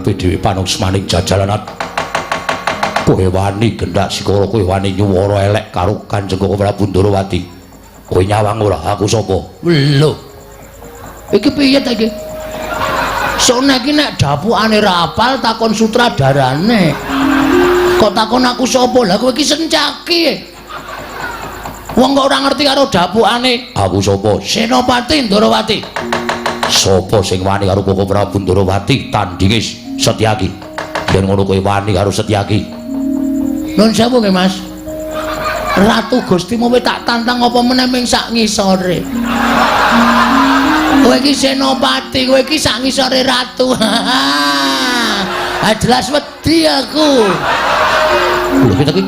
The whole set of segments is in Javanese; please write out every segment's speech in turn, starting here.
karepe dhewe panungsmaning jajalanan. Kowe wani gendak sikara, kowe wani nyuwara elek karo Kanjeng Koko Prabu Ndorowati. Kowe nyawang ora aku sapa? Lho. Iki piye ta iki? Sone iki nek dapukane ra apal takon sutradarane. Kok takon aku sapa? Lah kowe iki sencaki. Wong kok ora ngerti karo dapukane. Aku sapa? Senopati Ndorowati. Sapa sing wani karo Koko Prabu Ndorowati tandinge Setyaki? Yen ngono kowe wani karo Setyaki. Nuwun sewu nggih, Mas. Ratu Gustimu kowe tak tantang apa meneh ming sak ngisore. Kowe iki senopati, kowe iki sak ngisore ratu. Ah jelas wedi aku. Lho kita iki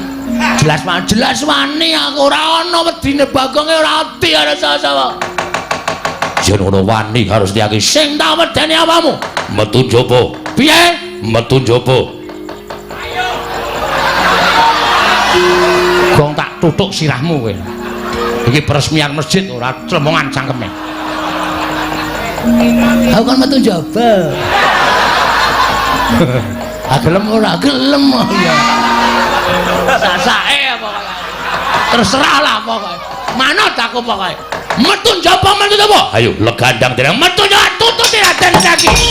jelas jelas wani aku ora ana wedine Bagonge ora wedi karo sapa-sapa. Yen ngono wani karo Setyaki sing tak wedeni apamu? Metu njaba. Piye? Metu njaba. Gong tak tutuk sirahmu kowe. Iki peresmian masjid ora clemongan cangkeme. Aku kan metu njaba. Ah gelem ora gelem ya. Sasake pokoke. Terserah lah pokoke. Manut aku pokoke. Metu njaba metu njaba. Ayo legandang dereng metu njaba tututi Raden Setyaki.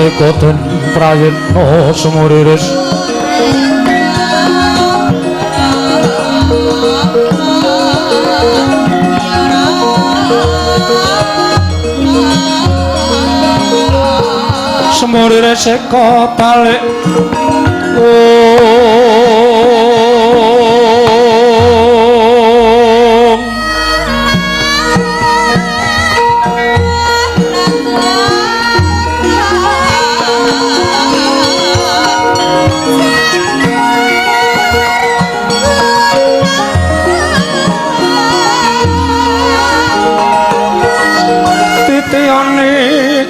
Nalika den prayitna sumuriris sumuriris eka balik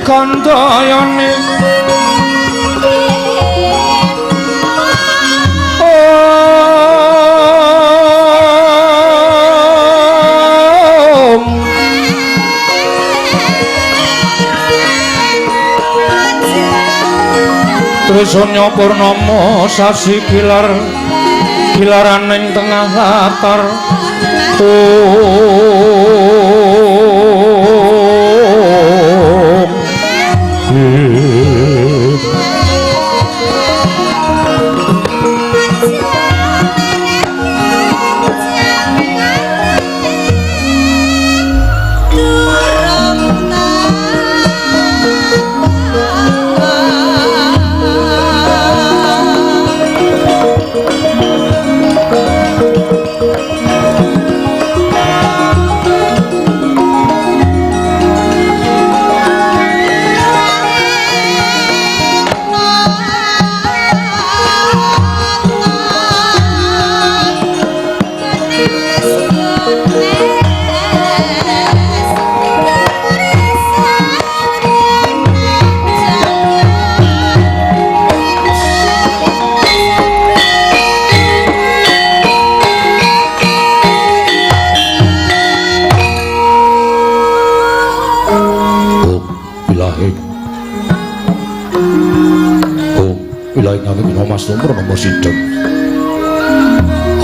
kandayane om Trisanya purnama sasi gilar gilaraning tengah latar om.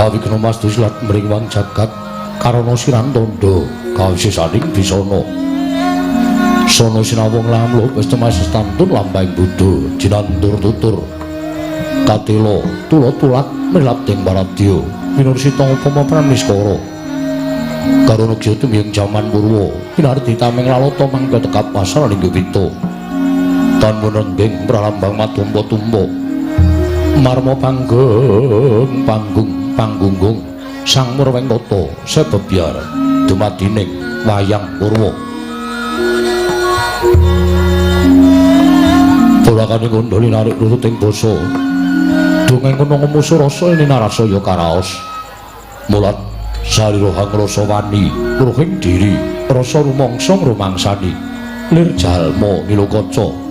Awigna mastu silat mringwang jagat karana sirantandha kawisisaning bisana sono sinawung lamluh wis temas tantun lampahing bodho jinantur tutur katela tula tulat milabding paradya minursita upama pramiskara karana jaya tumiyeng jaman purwa pinardi tameng lalata mangka tekap pasar lingga pita tanpa nenggeng pralambang matumpa-tumpa marma panggung panggung panggunggung sang Murwengkata sebebyar dumadining wayang purwa polakane kandha linarik luruting basa dongeng kono ngmusuh rasa ing narasaya karaos mulat salira hangrasa wani ruhing diri rasa rumangsa ngrumangsani lir jalma nilukaca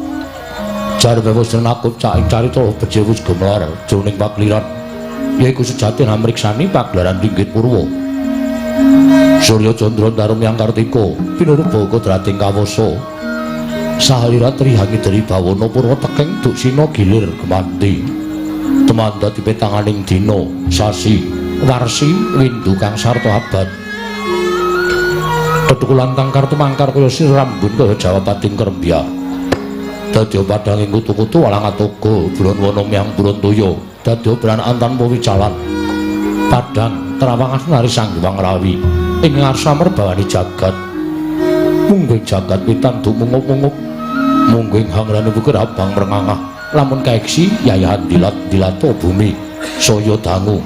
jarwe wis nakup cak ing carita becik wis gemelar jroning pakliran yaiku sejati namriksani pagelaran ringgit purwa Surya Candra Darumyang Kartika pinurba kodrating kawasa salira trihangidri bawana purwa tekeng duksina gilir gemanti tumandha dipetanganing dina sasi warsi windu kang sarta abad tetukulan tangkar tumangkar kaya sirambun kaya jawapating krembya dadi padhanging kutu-kutu walang atoga bulan wana myang bulan toya dadi branakan tanpa wicalan padhang trawang asnari Sang Hyang Rawi ing ngarsa merbawani jagat mungguing jagat witan dumungup-mungup mungguing hangrane bukir abang mrengangah lamun kaeksi yayahan dilat-dilata bumi saya dangu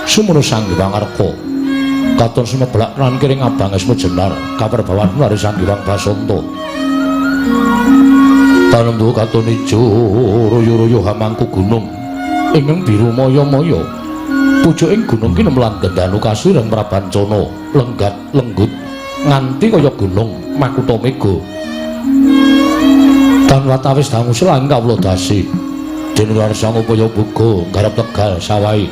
sumunu Sang Hyang Arka katon sumeblak lan kiring abang esmu jenar kaperbawan nari Sang Hyang Basanta tanembu katon ijo royo-royo hamangku gunung ingkang biru maya-maya pucuking gunung kinemlan gendanu kasireng prabancana lenggat lenggut nganti kaya gunung makutha mega tan watawis dangu selang kawula dasi dene larsang upaya buga garap tegal sawahi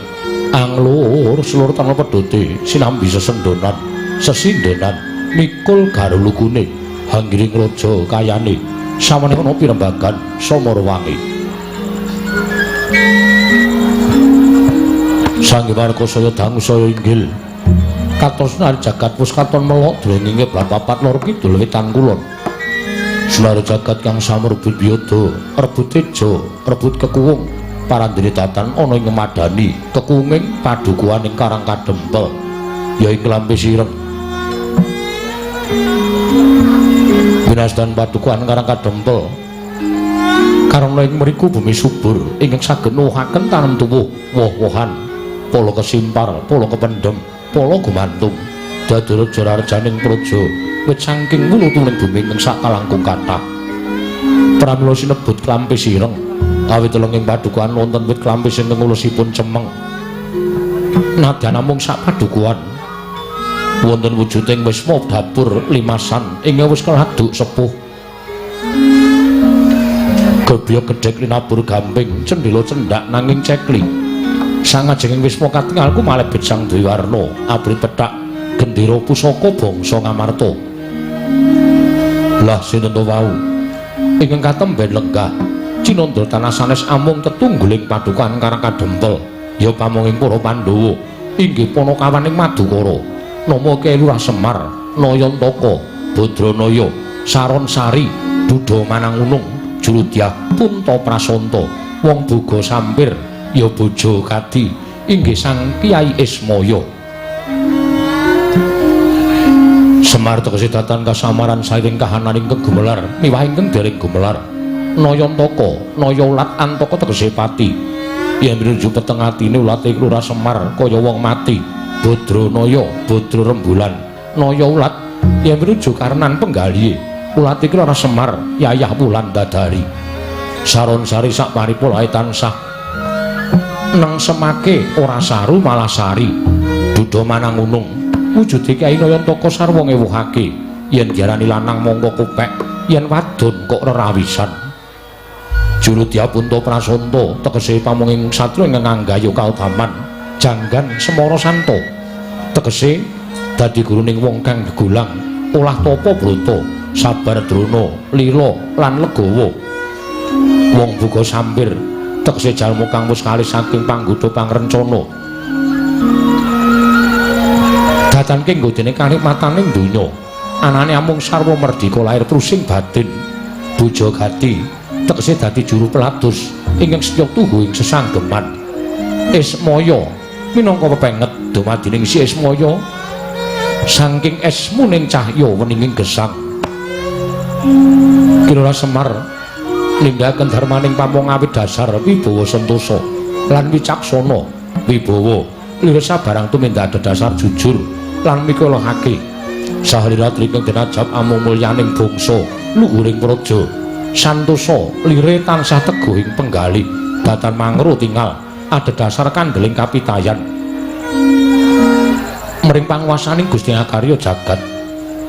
anglur selur tanpa pedhote sinambi sesendonan sesindenan mikul garulukune hanggiring raja kayane sawane ana pirembagan Samarwangi Sang Hyang saya dangu saya inggil katos nari jagat wis katon melok drenginge blat papat lor kidul wetan kulon Selara jagat kang samrebut biyada, rebut teja, rebut kekuwung, parandene datan ana ing madani kekuwunging padukuhan ing Karang Kadempel, ya ing Klampis Ireng. Winastan padukuhan Karang Kadempel karena ing mriku bumi subur ingkang saged nuwuhaken tanem tuwuh woh-wohan, pala kesimpar, pala kependhem, pala gumantung, dadi reja rajaning praja wit saking wulutuning bumi ingkang sakalangkung kathah. Pramila sinebut Klampis Ireng awit lenging padukuhan wonten wit klampis ingkang ulesipun cemeng. Nadyan namung sak padukuhan wonten wujuding wisma dapur limasan ingkang wis keladuk sepuh. Gebyok gedhek linabur gamping, cendhela cendhak nanging cekli. Sangajenging wisma katingal kumalebet Sang Dewi Warna, abrit pethak gendera pusaka bangsa Ngamarta. Lah sinten to wau ingkang katemben lenggah cinandha tanah sanes amung tetungguling padukuhan Karang Kadempel, ya pamonging para Pandhawa inggih panakawaning Madukara. Nama Kyai Lurah Semar, Nayantaka, Badranaya, Saron Sari, Duda Manangunung, Jurudyah Punta Prasanta, Wong Boga Sampir, ya Bojo Kadi, inggih Sang Kyai Ismaya. Semar tegese datan kasamaran sairing kahananing kegumelar miwah ingkang dereng gumelar. Nayantaka, naya ulat antaka tegese pati. Yen pinuju peteng atine ulate Lurah Semar kaya wong mati. Badranaya, badra rembulan, naya ulat yen pinuju karenan penggalihe. Ulat iki Lurah Semar yayah wulan dadari. Saron sari sak paripolahe tansah neng semake ora saru malah sari. Duda manangunung wujude Kyai Nayantaka sarwa ngewuhake yen diarani lanang mongko kopek, yen wadon kok rerawisan. Jurudya Punta Prasanta tegese pamonging satria ingkang nggayuh kautaman janggan Semara Santa tegese dadi guruning wong kang gegulang olah tapa brata sabar drona lila lan legawa. Wong buga sampir tegese jalma kang wis kalih saking panggodha pangrencana datan kenggo dene kanikmataning donya anane amung sarwa merdika lahir trusing batin. Bojo gati tegese dadi juru pelados ingkang setya tuhu ing sesanggeman. Ismaya minangka pepenget dumadining si Ismaya saking esmuning cahya weninging gesang. Ki Lurah Semar nindakaken dharmaning pamong awit dasar wibawa sentosa lan wicaksana. Wibawa liris sabarang tumindak dasar jujur lan mikolehake sahlira ingkang denajap amung mulyaning bangsa luhuring praja. Santosa lire tansah teguh ing penggalih datan mangro tingal adhedhasar kandeling kapitayan mring panguwasaning Gusti Akarya jagat.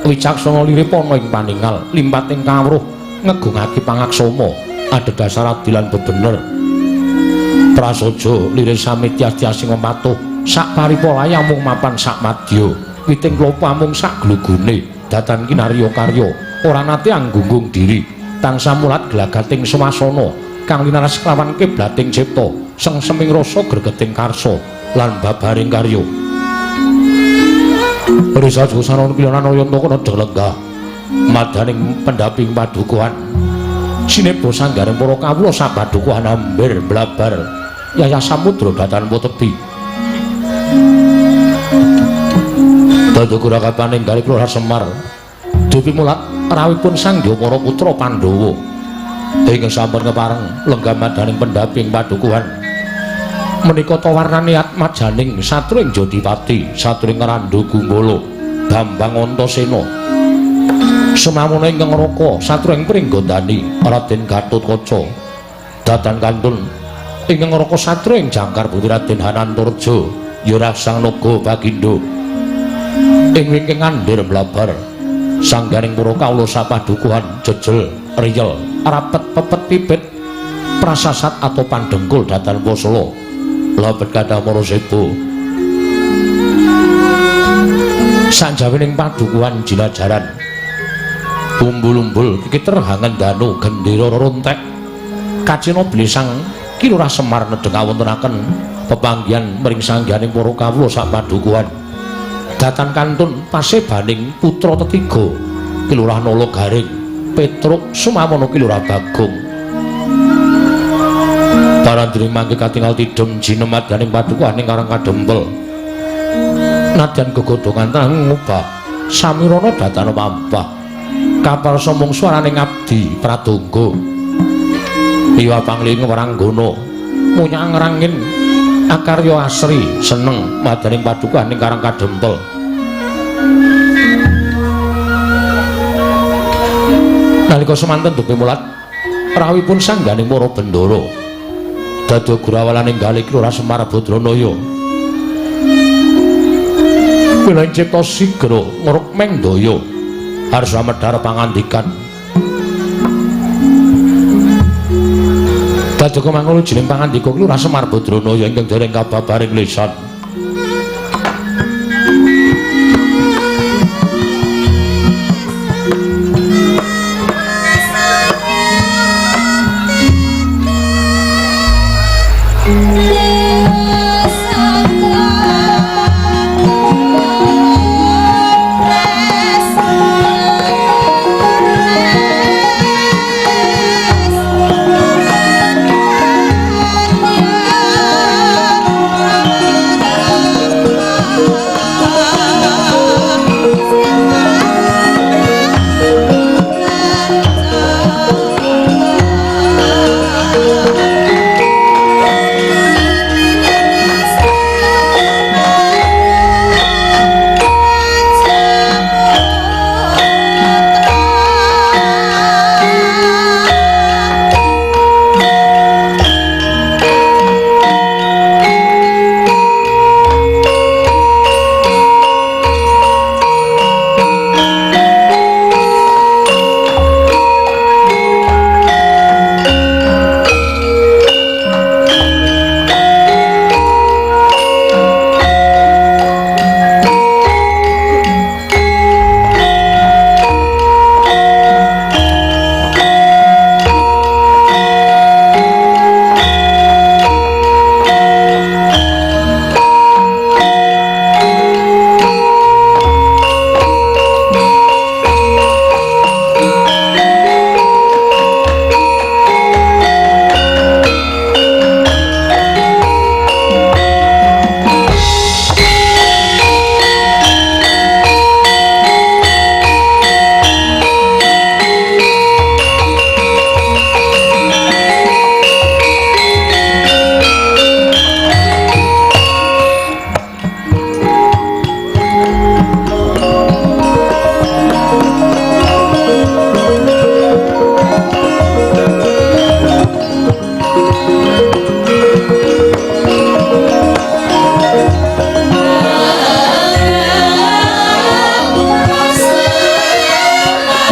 Wicaksana lire pana ing paningal limpating kawruh ngegungake pangaksama adhedhasar adil lan bebener. Prasaja lire sami tias-tiasing patuh sak paripolahe amung mapan sak madya witing klapa amung sak glugune datan kinarya karya ora nate anggunggung diri tansah mulat glagating swasana kang linaras kelawan kiblating cipta sengseming rasa gregeting karsa lan babaring karya. Risa Saron Kilana Nayantaka nedha lenggah madaning pendhaping padukuhan sineba sanggaring para kawula sapadukuhan ambir blabar yayah samudra datan tebi. Dadi kurakapaning galih Lurah Semar dupi mulat rawuhipun sangya para putra Pandhawa ingkang sampun kepareng lenggah madaning pendhaping padukuhan menika tawarnane atmajaning satring Jodipati satring Randhu Gumbala Bambang Antasena semamuna ingkang Raka satring Pringgondani Raden Gatotkaca datan kantun ingkang Raka satring Jangkar Putri Raden Hanantarja ya Raksang Naga Bagindo ing wingking andir mlabar sanggaring para kawula sapadukuhan jejel riyel rapet pepet pipit prasasat atau pandengkul datan Wasala lebet kathah para sebo sanjawining padukuhan jinajaran umbul-umbul kikiter hangen danu gendera rontek kacina beli sang Ki Lurah Semar nedheng awontenaken pepanggihan mring sangganing para kawula sapadukuhan datan kantun pasebaning putra tetiga Ki Lurah Nala Garing Petruk Sumawono Ki Lurah Bagong. Parandene mangke katingal tidem jinemadyaning padukaning Karang Kadempel. Nadyan gegodhongan tangan ngubah samirana datana mampah. Kapal somong suarane ngabdi pradonga. Iwa pangling waranggana munyang ngrangin akarya asri seneng madyaning padukaning Karang Kadempel. Nalika semanten dupi mulat rawuhipun sangganing para bendara. Dadi gurawalaning galih Lurah Semar Badranaya. Wilayah cipta sigra ngruk mengdaya harsa medhar pangandikan. Dadi mangono jeneng pangandika Lurah Semar Badranaya ingkang dereng kababaring lisan.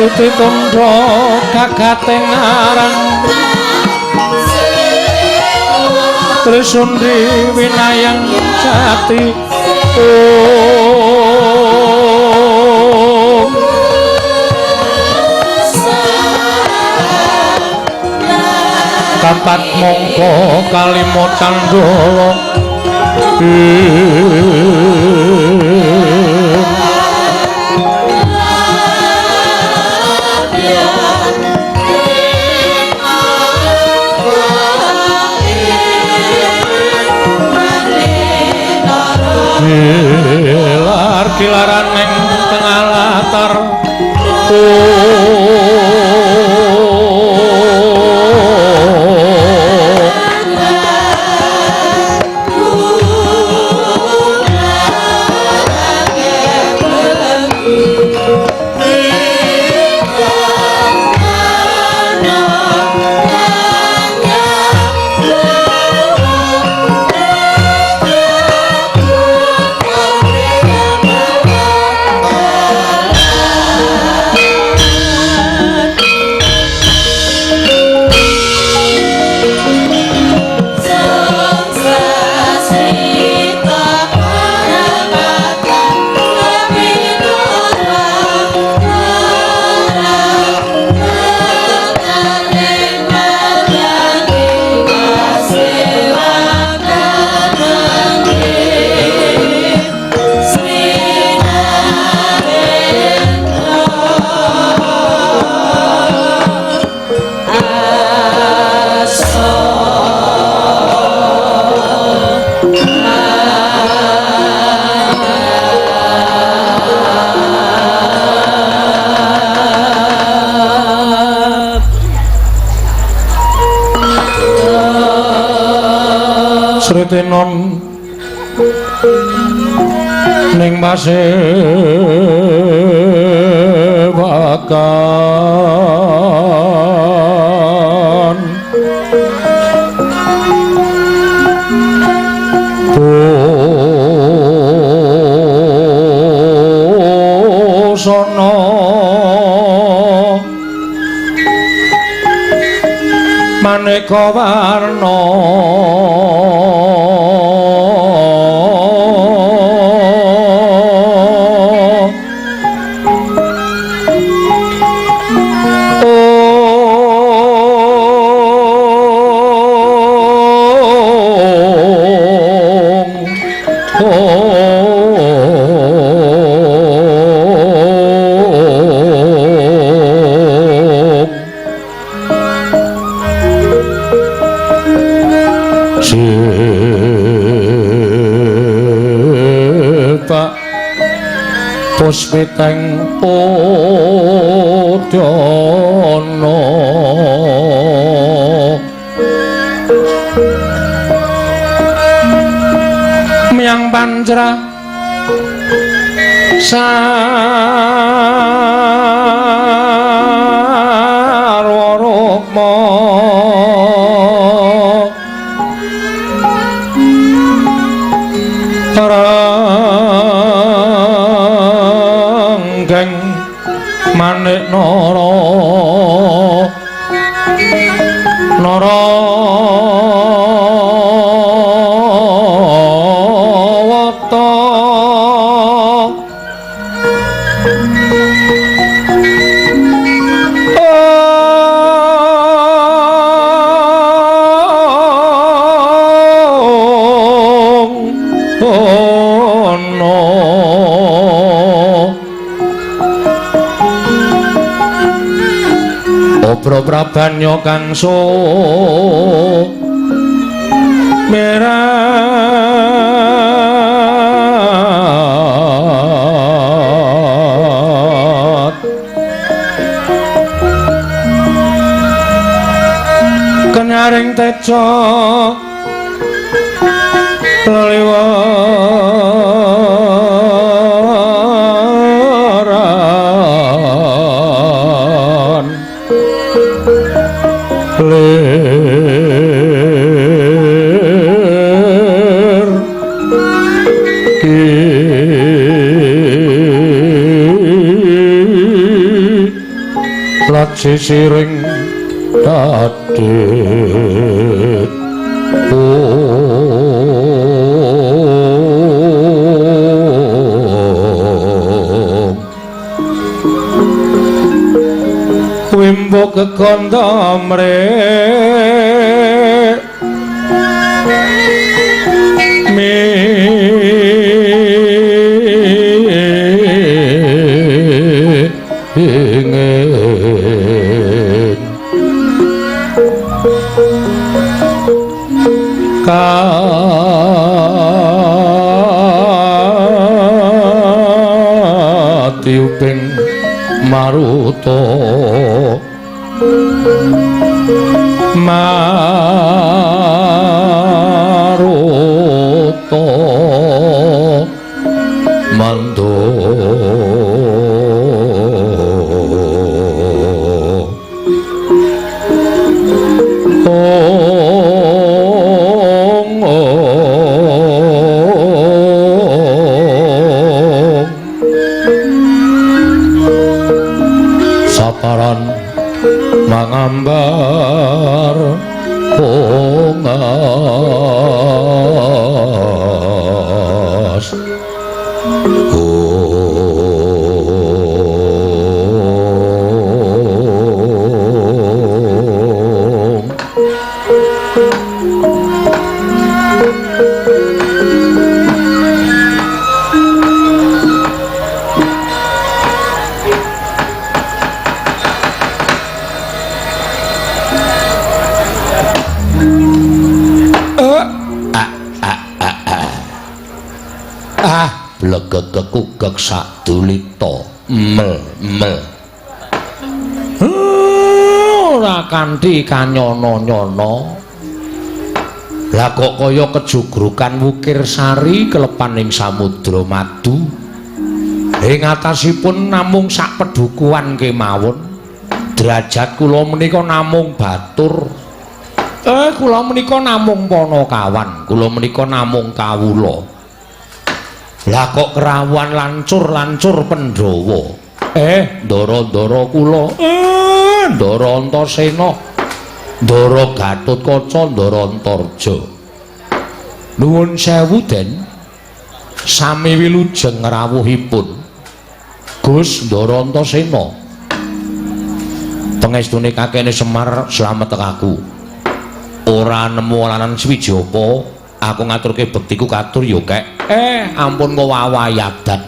Titi tundra gagating aran Trisundi winayang jati. Om Kapat mongko kalima candala. Kilar kilaran ing tengah latar. Sritenon ning pasewakan busana maneka warna Puspiteng Udyana Miang Pancra Sarwa Rukma Ranggeng Manik Nara Nara Wata Obro prabanya kangso merat kenyaring teca leliwaran lir ki sisiring tadit Wimbo kekondo mrek mingin katiuping maruta maruta mando ong ong saparan mangambar kongas ong blegegekugek sadulita mel mel ora kanthi kanyono-nyono Lah kok kaya kejugrukan wukir sari kelepan ing samudra madu. Ing atasipun namung sak pedukuhan kemawon. Derajat kula menika namung batur. Kula menika namung panakawan, kula menika namung kawula. Lah kok kerawuhan lancur-lancur Pandhawa. Ndara-ndara kula. Ndara Antasena. Ndara Gatotkaca, Ndara Antarja. Nuwun sewu, Den. Sami wilujeng rawuhipun. Gus Ndara Antasena. Pengestune kakene Semar slamet aku. Ora nemu alanan suwiji apa, aku ngaturke bektiku katur ya, Kek. Ampun ngowawahi adat.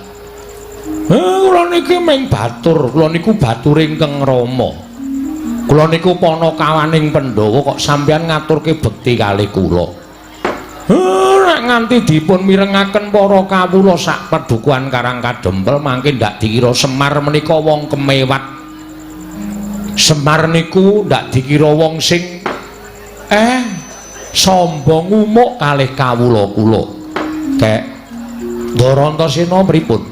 Kula niki ming batur, kula niku bature ingkang Rama. Kula niku panakawaning Pandhawa kok sampeyan ngaturke bekti kalih kula. Nek nganti dipun mirengaken para kawula sak padukuhan Karang Kadempel mangke ndak dikira Semar menika wong kemewat. Semar niku ndak dikira wong sing sombong umuk kalih kawula kula. Kek Ndara Antasena pripun?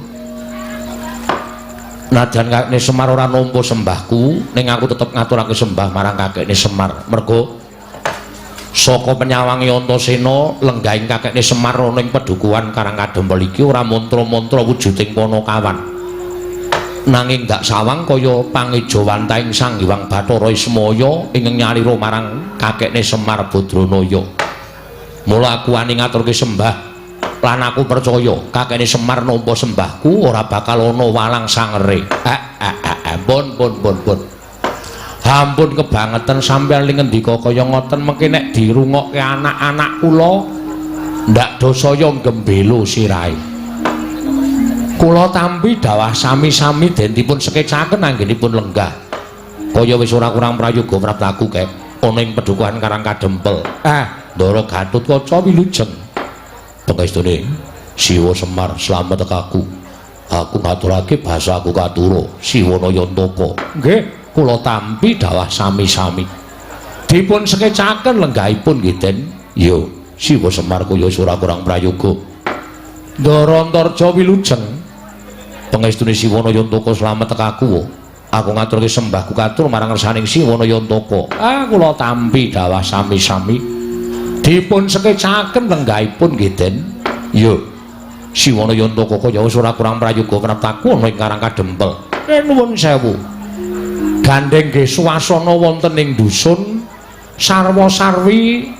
Najan kakekne Semar ora nampa sembahku, ning aku tetep ngaturake sembah marang kakekne Semar. Mergo saka penyawange Antasena lenggahing kakekne Semar ana ing pedukuhan Karang Kadempel iki ora mantra-mantra wujuding panakawan. Nanging dak sawang kaya pangejawantahing Sang Hyang Bathara Ismaya ingkang nyalira marang kakekne Semar Badranaya. Mula aku wani ngaturke sembah lan aku percaya kakekne Semar nampa sembahku ora bakal ana walang sangere. Pun pun pun pun. Ampun kebangetan sampeyan li ngendika kaya ngoten mengke nek dirungokke anak-anak kula ndak dosaya gembelo sirahe. Kula tampi dawah sami-sami den dipun sekecaken anggenipun lenggah. Kaya wis ora kurang prayoga praptaku, Kek, ana ing pedukuhan Karang Kadempel. Ndara Gatotkaca wilujeng. Pengestune Siwa Semar slamet aku. Aku ngaturake basaku katura Siwa Nayantaka. Nggih, kula tampi dawah sami-sami. Dipun sekecaken lenggahipun nggih, Den. Yo, Siwa Semar kaya wis ora kurang prayoga. Ndara Antarja wilujeng. Pengestune Siwa Nayantaka slamet aku. Aku ngaturke sembahku katur marang ngersaning Siwa Nayantaka. Kula tampi dawah sami-sami. Dipun sekecaken lenggahipun nggih, Den. Yo. Siwa Nayantaka kaya wis ora kurang prayoga praptaku ana ing Karang Kadempel. Nuwun sewu. Gandeng nggih swasana wonten ing dusun sarwa-sarwi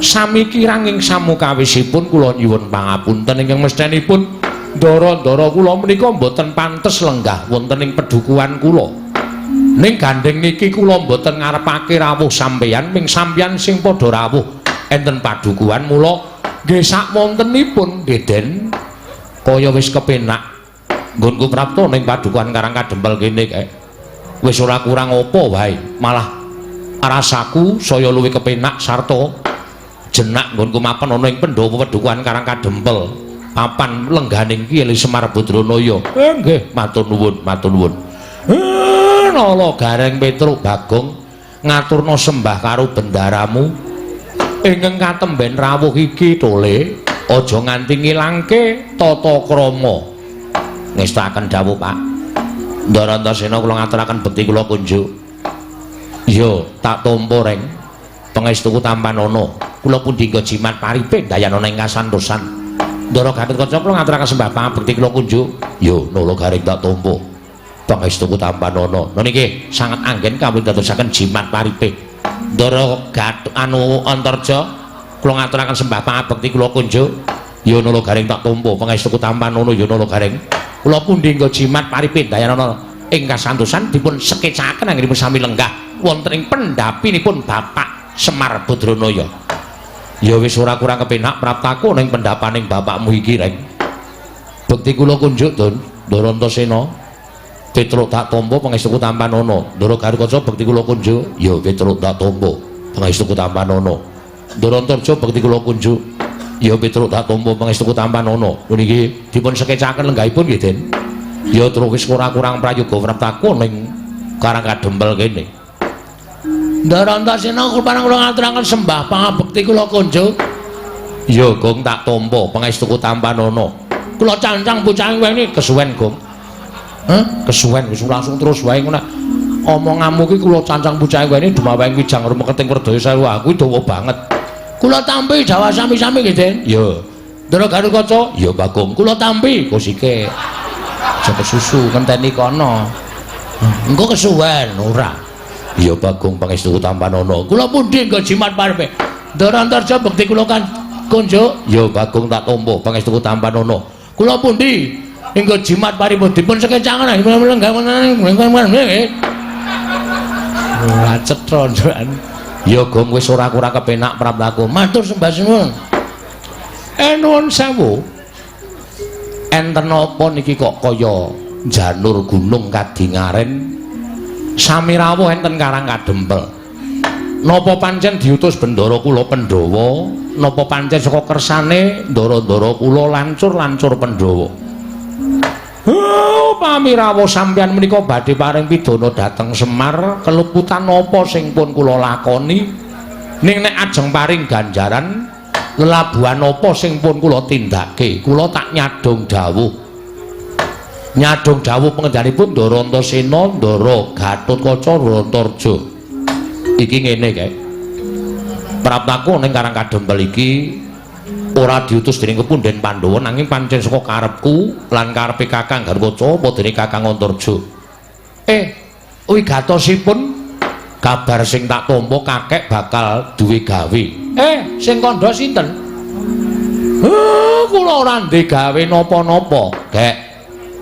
sami kirang ing samukawisipun kula nyuwun pangapunten ingkang mesthenipun ndara-ndara kula menika mboten pantes lenggah wonten ing pedukuhan kula. Ning gandeng niki kula mboten ngarepake rawuh sampeyan, ming sampeyan sing padha rawuh enten padukuhan mula nggih sakwontenipun nggih, Den. Kaya wis kepenak nggonku prapta ning padukuhan Karang Kadempel kene kae. Wis ora kurang apa wae, malah rasaku saya luwih kepenak sarta jenak nggonku mapan ana ing pendopo pedukuhan Karang Kadempel. Papan lengganing Kyai Semar Badranaya. Nggih, matur nuwun, matur nuwun. Nala Gareng Petruk Bagong ngaturna sembah karo bendaramu ingkang katemben rawuh iki tole aja nganti ngilangke tata krama. Ngestakaken dawuh, Pak. Ndara Antasena kula ngaturaken bekti kula kunjuk. Iya, tak tampa, Reng. Pangestuku tampanana. Kula pundi jimat paripe dayanana ing kasantosan. Ndara Gatotkaca kula ngaturaken sembah pangabekti kula kunjuk. Yo, Nala Gareng tak tampa. Pangestuku tampanana. Nah niki sanget anggen kawula dadosaken jimat paripe. Ndara Gat anu Antarja kula ngaturaken sembah pangabekti kula kunjuk. Yo Nala Gareng tak tampa. Pangestuku tampanana yo Nala Gareng. Kula pundi nggo jimat paripe dayanana ing kasantosan dipun sekecaken anggenipun sami lenggah wonten ing pendhapinipun Bapak Semar Badranaya. Ya wis ora kurang kepenak praptaku ning pendhapaning bapakmu iki, Reng. Bekti kula kunjuk, Dun, Ndara Antasena. Petruk tak tampa pangestuku tampanana. Ndara Garukaca bekti kula kunjuk. Ya Petruk tak tampa pangestuku tampanana. Ndara Antarja bekti kula kunjuk. Ya Petruk tak tampa pangestuku tampanana. Lho niki dipun sekecaken lenggahipun nggih, Den. Ya terus wis ora kurang prayoga praptaku ning Karang Kadempel kene. Ndara Antasena kula kula ngaturaken sembah pangabekti kula kunjuk. Ya Gong tak tampa pangestuku tampanana. Kula cancang bocah weni kesuwen Gong. Hah? Kesuwen wis langsung terus wae ngono. Omonganmu ki kula cancang bocah weni dumaweng wijang rumeketing werdaya sewu aku dawa banget. Kula tampi Jawa sami-sami nggih, Den. Ya. Ndara Garukaca? Ya Bagong. Kula tampi kosike. Aja kesusu ngenteni kono. Engko kesuwen ora. Ya Bagong pangestuku tampanana. Kula pundi nggo jimat parepe. Ndara Antarja bekti kula kan kunjuk. Ya Bagong tak tampa pangestuku tampanana. Kula pundi nggo jimat paripun dipun sekecangan. Ora cetha ndukan. Ya Gong wis ora kurang kepenak praptaku. Matur sembah suwun. Nuwun sewu. Enten apa niki kok kaya janur gunung kadingaren sami rawuh enten Karang Kadempel. Napa pancen diutus bendara kula Pandhawa? Napa pancen saka kersane ndara-ndara kula lancur-lancur Pandhawa? Oh, pamirawuh sampeyan menika badhe paring pidana dhateng Semar, keluputan napa sing pun kula lakoni? Ning nek ajeng paring ganjaran lelabuhan apa sing pun kula tindake? Kula tak nyadong dawuh. Nyadong dawuh pengendhanipun Ndara Antasena, Ndara Gatotkaca, Ndara Antarja. Iki ngene kae. Praptaku ning Karang Kadempel iki ora diutus dening kepundhen Pandhawa nanging pancen saka karepku lan karepe Kakang Garukaca apa dening Kakang Antarja. Wigatosipun kabar sing tak tampa kakek bakal duwe gawe. Sing kandha sinten? Kula ora ndek gawe napa-napa, Gek.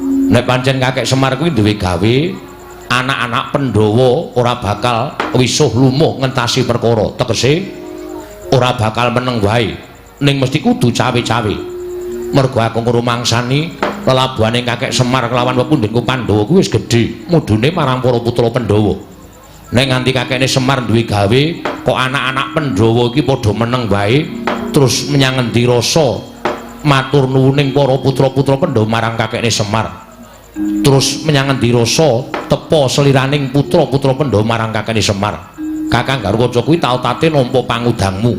Nek pancen kakek Semar kuwi duwe gawe, anak-anak Pandhawa ora bakal wisuh lumuh ngentasi perkara. Tegese ora bakal meneng wae. Ning mesti kudu cawe-cawe. Mergo aku ngrumangsani lelabuhane kakek Semar kelawan pepundhenku Pandhawa kuwi wis gedhe, mudune marang para putra Pandhawa. Nek nganti kakekne Semar duwe gawe, kok anak-anak Pandhawa iki padha meneng wae, terus menyang ngendi rasa matur nuwuning para putra-putra Pandhawa marang kakekne Semar. Terus menyang ngendi rasa tepa seliraning putra-putra Pandhawa marang kakekne Semar. Kakang Garukaca kuwi tau tate nampa pangudangmu,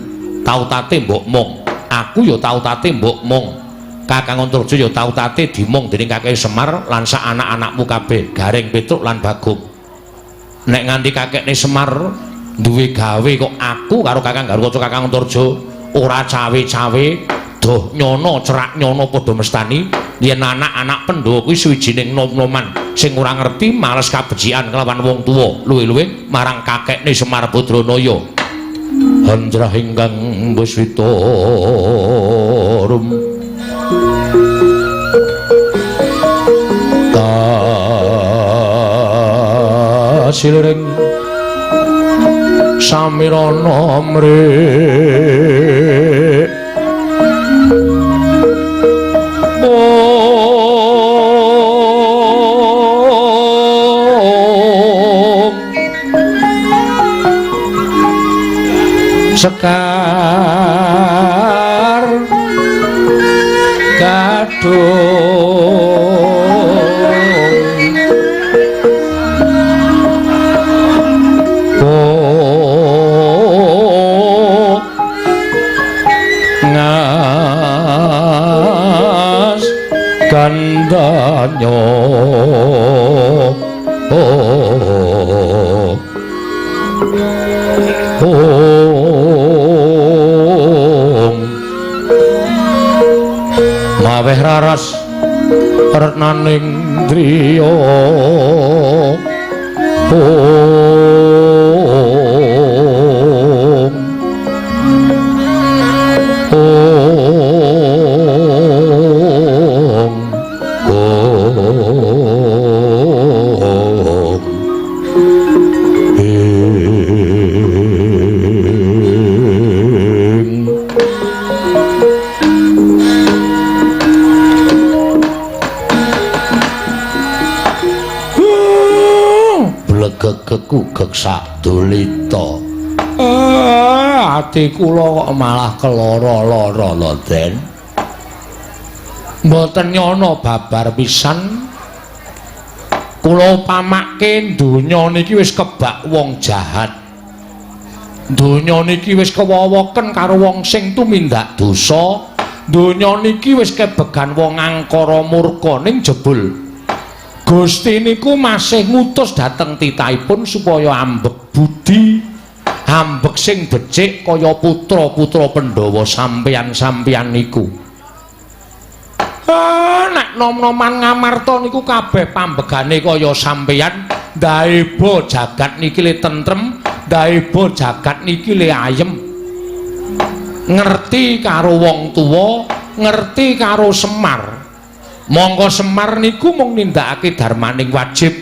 tau tate mbok mong. Aku ya tau tate mbok mong. Kakang Antarja ya tau tate dimong dening kakek Semar lan sak anak-anakmu kabeh, Gareng, Petruk lan Bagong. Nek nganti kakekne Semar duwe gawe kok aku karo Kakang Garukaca, Kakang Antarja ora cawe-cawe, doh nyono cerak nyono padha mestani yen anak-anak Pandhawa kuwi suwijining nom-noman sing ora ngerti males kabecikan kelawan wong tuwa, luwih-luwih marang kakekne Semar Badranaya. Handrah ingkang beswita rum kasiliring samirana mrik sekar kadung ngas gandanyo maweh raras retnaning driya Blegegegugeg sadulita. Ati kula kok malah keloro-loro lho, Den. Mboten nyono babar pisan. Kula upamake donya niki wis kebak wong jahat. Donya niki wis kewowoken karo wong sing tumindak dosa. Donya niki wis kebegan wong angkara murka, ning jebul Gusti niku masih ngutus dhateng titahipun supaya ambek budi, ambek sing becik kaya putra-putra Pandhawa sampeyan-sampeyan niku. Ah, nek nom-noman Ngamarta niku kabeh pambegane kaya sampeyan, ndaeba jagat niki le tentrem, ndaeba jagat niki le ayem. Ngerti karo wong tuwa, ngerti karo Semar. Mongko Semar niku mung nindakake darmaning wajib.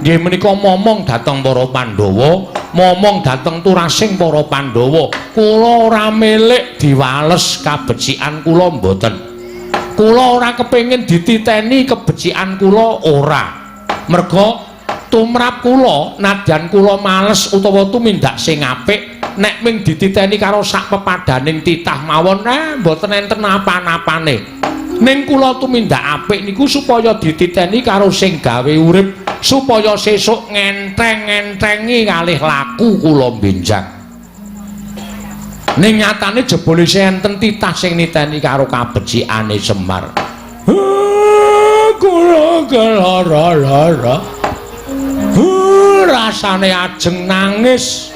Nggih menika momong dhateng para Pandhawa, momong dhateng turasing para Pandhawa. Kula ora milik diwales kabecikan kula, mboten. Kula ora kepengin dititeni kebecikan kula, ora. Merga tumrap kula, nadyan kula males utawa tumindak sing apik, nek ming dititeni karo sak pepadaning titah mawon, mboten enten apa-apane. Ning kula tumindak apik niku supaya dititeni karo sing gawe urip, supaya sesuk ngenteng-ngentengi kalih laku kula benjang. Ning nyatane jebule enten titah sing niteni karo kabecikane Semar. Kula kelara-lara. Rasane ajeng nangis.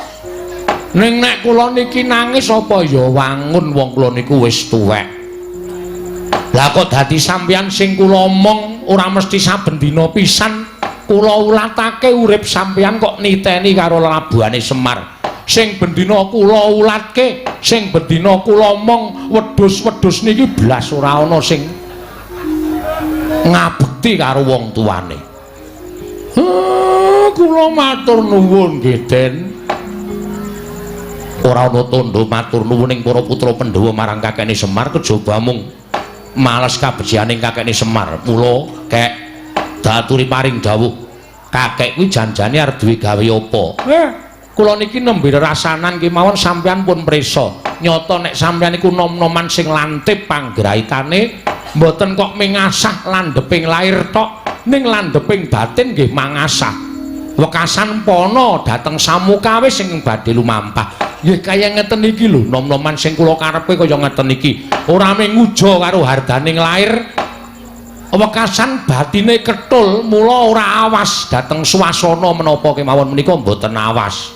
Ning nek kula niki nangis apa ya wangun, wong kula niku wis tuwek. Lah kok dadi sampeyan sing kula omong ora mesti saben dina pisan kula ulatake urip sampeyan kok niteni karo lelabuhane Semar. Sing bendina kula ulatke, sing bendina kula omong wedhus-wedhus niki blas ora ana sing ngabekti karo wong tuane. Kula matur nuwun nggih, Den. Ora ana tandha matur nuwun ing para putra Pandhawa marang kakekne Semar kejaba mung males kabecikaning kakekne Semar. Mula kek daturi paring dawuh, kakek kuwi janjane arep duwe gawe apa? Kula niki nembe rasanan kemawon sampeyan pun prisa. Nyata nek sampeyan niku nom-noman sing lantip panggraitane, mboten kok mengasah landheping lair tok, ning landheping batin nggih mangasah. Wekasan pana dhateng samukawis sing badhe lumampah. Nggih kaya ngeten iki lho, nom-noman sing kula karepe kaya ngeten iki. Ora mung nguja karo hardaning lair, wekasan batine ketul, mula ora awas dhateng swasana menapa kemawon menika mboten awas.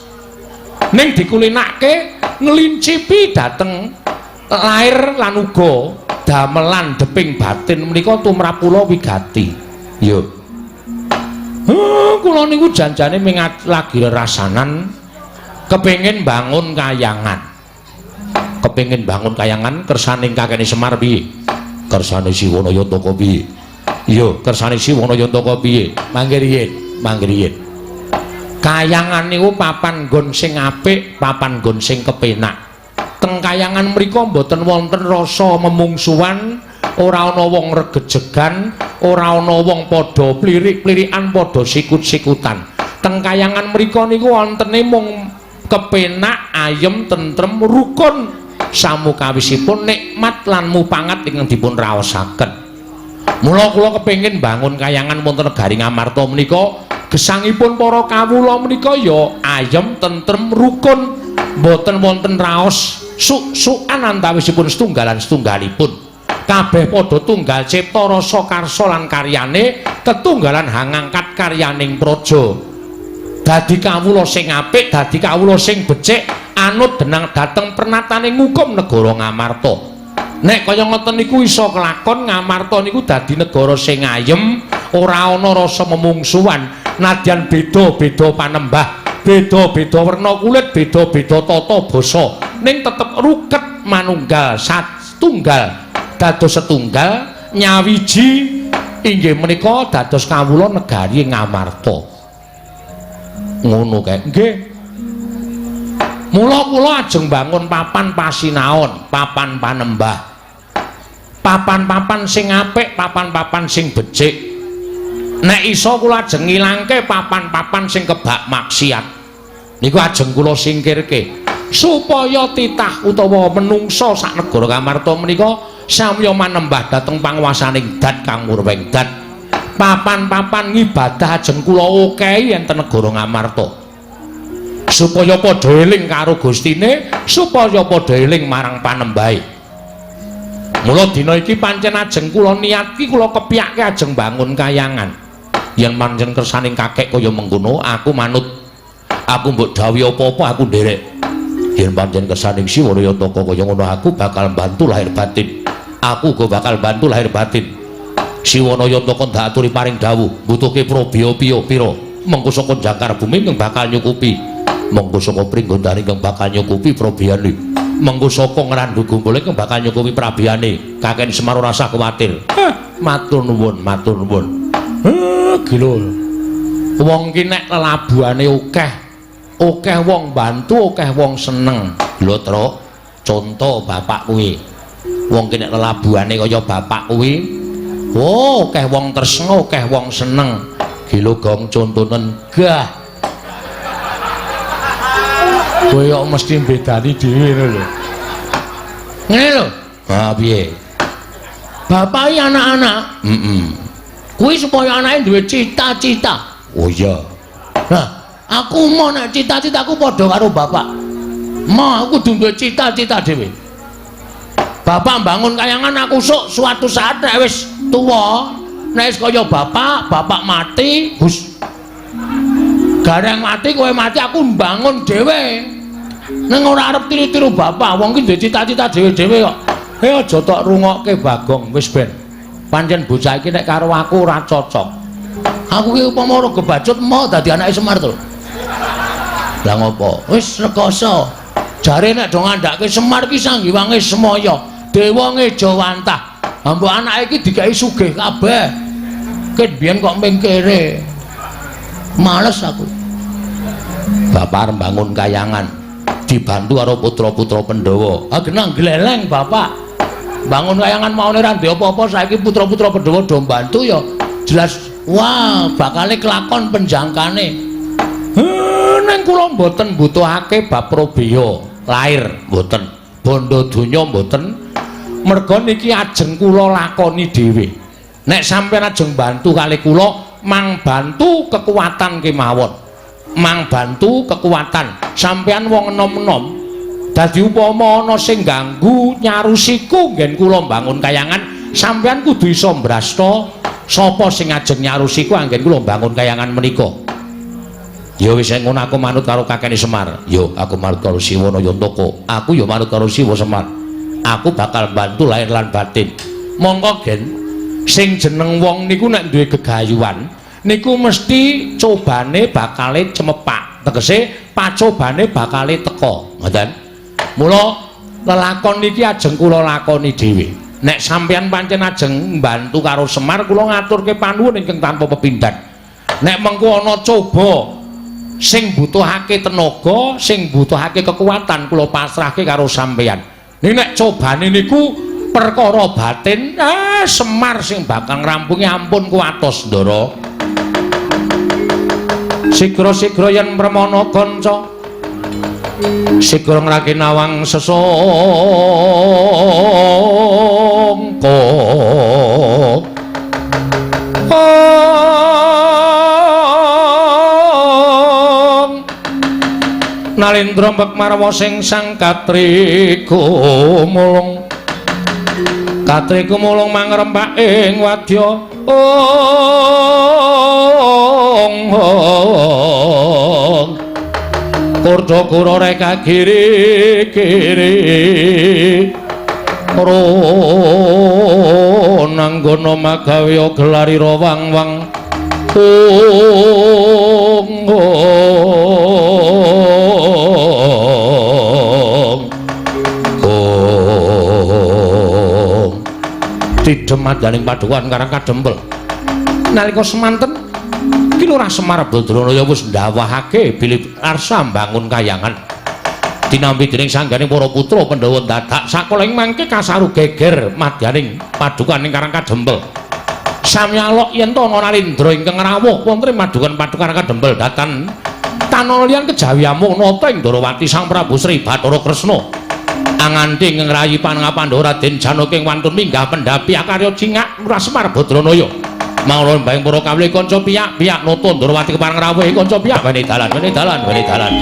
Ning dikulinake nglincipi dhateng lair lan uga damelan deping batin menika tumrap kula wigati. Yo. Kula niku janjane ming lagi rerasanan kepengin bangun kayangan. Kepengin bangun kayangan kersane kakekne Semar piye? Kersane Siwana Yantaka piye? Iya, kersane Siwana Yantaka piye? Mangke riyin, mangke riyin. Kayangan niku papan nggon sing apik, papan nggon sing kepenak. Teng kayangan mriku mboten wonten rasa memungsuhan, ora ana wong regejegan, ora ana wong padha plirik-plirikan, padha sikut-sikutan. Teng kayangan mriku niku wontene mung kepenak, ayem, tentrem, rukun samukawisipun nikmat lan mupangat ingkang dipun raosaken. Mula kula kepengin bangun kayangan wonten negari Ngamarta menika, gesangipun para kawula menika ya ayem, tentrem, rukun, mboten wonten raos suk-sukan antawisipun setunggalan setunggalipun. Kabeh padha tunggal cipta rasa karsa lan karyane, tetunggalan hangangkat karyaning praja. Dadi kawula sing apik, dadi kawula sing becik, anut denang dhateng pernatane ngukum negara Ngamarta. Nek kaya ngoten niku iso kelakon, Ngamarta niku dadi negara sing ayem, ora ana rasa memungsuhan, nadyan beda-beda panembah, beda-beda werna kulit, beda-beda tata basa, ning tetep ruket manunggal satunggal, dados setunggal nyawiji inggih menika dados kawula negari Ngamarta. Ngono kae. Nggih. Mula kula ajeng bangun papan pasinaon, papan panembah. Papan-papan sing apik, papan-papan sing becik. Nek iso kula ajeng ngilangke papan-papan sing kebak maksiat. Niku ajeng kula singkirke supaya titah utawa menungsa sak negara Ngamarta menika samya manembah dhateng panguwasaning Dat Kang Murweng Dat. Papan-papan ngibadah ajeng kula okehi enten negara Ngamarta. Supaya padha eling karo Gustine, supaya padha eling marang panembahe. Mula dina iki pancen ajeng kula niatki, kula kepyake ajeng bangun kayangan. Yen pancen kersaning kakek kaya mengkono, aku manut. Aku mbok dawuhi apa-apa aku nderek. Yen pancen kersaning Siwa Yantaka kaya ngono, aku bakal bantu lahir batin. Aku uga bakal bantu lahir batin. Siwana Yantaka ndak aturi paring dawuh, mbutuhke probya piya pira. Mengko saka jangkar bumi ingkang bakal nyukupi. Mengko saka Pringgondani ingkang bakal nyukupi probiyane. Mengko saka Ngrandu Gumpul ingkang bakal nyukupi prabiyane. Kakek Semar ora usah kuwatir. Matur nuwun, matur nuwun. Gila. Wong ki nek lelabuhane akeh, akeh wong bantu, akeh wong seneng. Lho, Truk, conto bapak kuwi. Wong ki nek lelabuhane kaya bapak kuwi, oh, akeh wong tresna, akeh wong seneng. Gila gong contonen gah. Kowe kok mesti mbedani dhewe ngono lho. Ngene lho. Ha piye? Bapak iki anak-anak. Heeh. Kuwi supaya anake duwe cita-cita. Oh iya. Nah, aku mau nek cita-citaku padha karo bapak. Mau aku kudu duwe cita-cita dhewe. Bapak bangun kayangan, aku sok suatu saat nek wis tuwa, nek wis kaya bapak, bapak mati, hus. Gareng mati, kowe mati, aku mbangun dhewe. Ning ora arep tiru-tiru bapak, wong ki duwe cita-cita dhewe-dhewe kok. Eh aja tok rungokke Bagong, wis ben. Pancen bocah iki nek karo aku ora cocok. Aku ki upama ora kebacut mau dadi anake Semar to. Lah ngopo? Wis rekoso. Jare nek do ngandhake Semar ki sanggiwange semaya, dewa ngejawantah. Mbok anake iki dikai sugih kabeh. Ket biyen kok mingkire. Males aku. Bapak arep bangun kayangan dibantu karo putra-putra Pandhawa. Ah genah gleleng bapak. Bangun kayangan maune ora ndek apa-apa, saiki putra-putra Pandhawa do mbantu ya jelas wah bakale kelakon penjangkane. Ning kula mboten mbutuhake bab probaya lair mboten, bondo donya mboten. Merga niki ajeng kula lakoni dhewe. Nek sampeyan ajeng bantu kali kula, mang bantu kekuatan kemawon. Mang bantu kekuatan. Sampeyan wong enom-enom. Dadi upama ana sing ganggu nyarusiku nggen kula mbangun kayangan, sampeyan kudu iso mbrasta sapa sing ajeng nyarusiku anggen kula mbangun kayangan menika. Ya wis ngono aku manut karo kakene Semar. Yo aku manut karo Siwana Yantaka. Aku ya manut karo Siwa Semar. Aku bakal bantu lahir lan batin. Mongko gen sing jeneng wong niku nek duwe gegayuhan niku mesti cobane bakale cemepak. Tegese pacobane bakale teka. Ngoten. Mula lelakon niki ajeng kula lakoni dhewe. Nek sampeyan pancen ajeng mbantu karo Semar kula ngaturke panuwun ingkang tanpa pepindhan. Nek mengko ana coba sing butuhake tenaga, sing butuhake kekuatan kula pasrahke karo sampeyan. Ning nek cobane niku perkara batin, Semar sing bakal ngrampungi, ampun kuwatos, Ndara. Sigra-sigra yen premana kanca, sigra ngraki nawang sesangka. Nalendra mbek marwa sing sang katri gumulung, katri gumulung mangrempak ing wadya. Ong ong kurda kura reka kiri kiri ronanggono magawe gelarira wang wang. Ong ong ong tidhem madaning padukan Karang Kadempel. Nalika semanten Ki Lurah Semar Badranaya wis ndawahake bilih arsa mbangun kayangan. Tinampi dening sanggane para putra Pandhawa dadak sakoling mangke kasaru geger madyaning padukan ing Karang Kadempel. Samyalok yen to ana Narendra ingkang rawuh wonten ing padukan-padukan Karang Kadempel datan tanah liyan kejawi amuk nata ing Ndorowati Sang Prabu Sri Bathara Kresna. Anganti ing ngrayi panengah Pandhawa Raden Janaka ing wantun minggah pendhapi akarya cingak Lurah Semar Badranaya. Mangulun bayang para kawula kanca piyak-piyak nata Ndrawati kepareng rawuh kanca piyak wene dalan wene dalan wene dalan.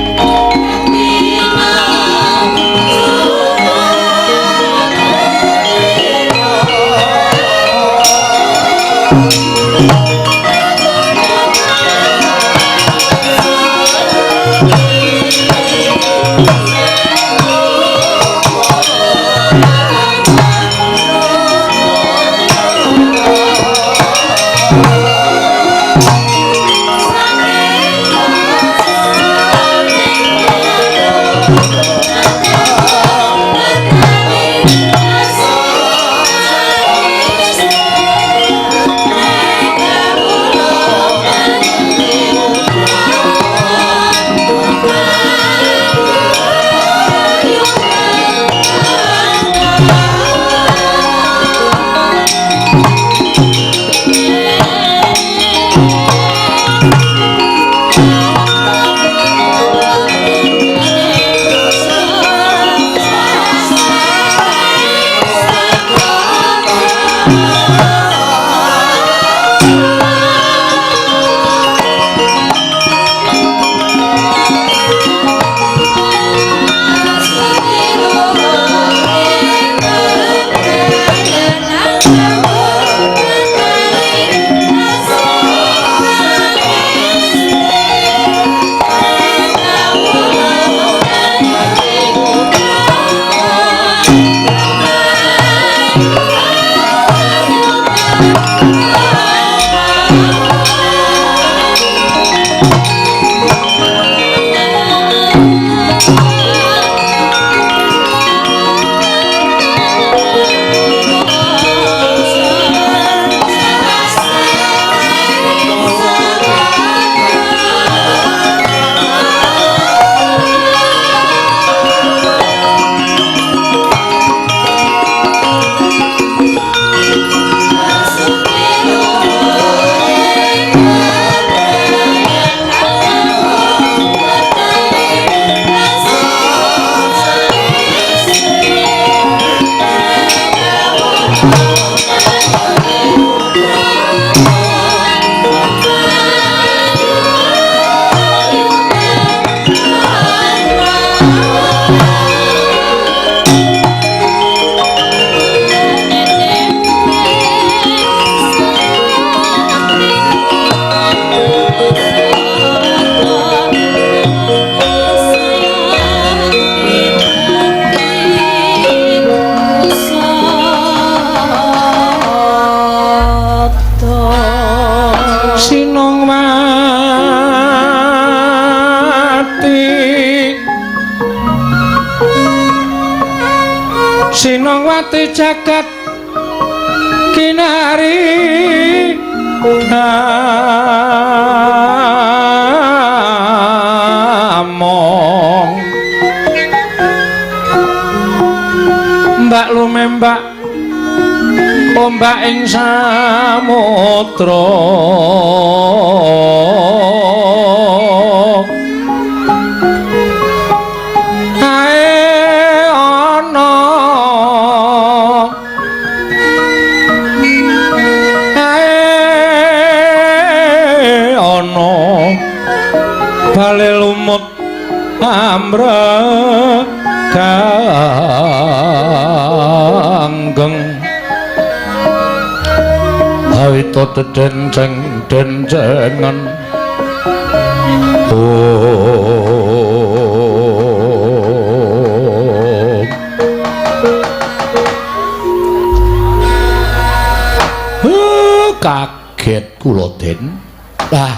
Sinongwati jagat kinari among mbak lumembak ombak ing samudra bale lumut amre ganggeng awita dedenceng dencengan om kaget kula Den. Lah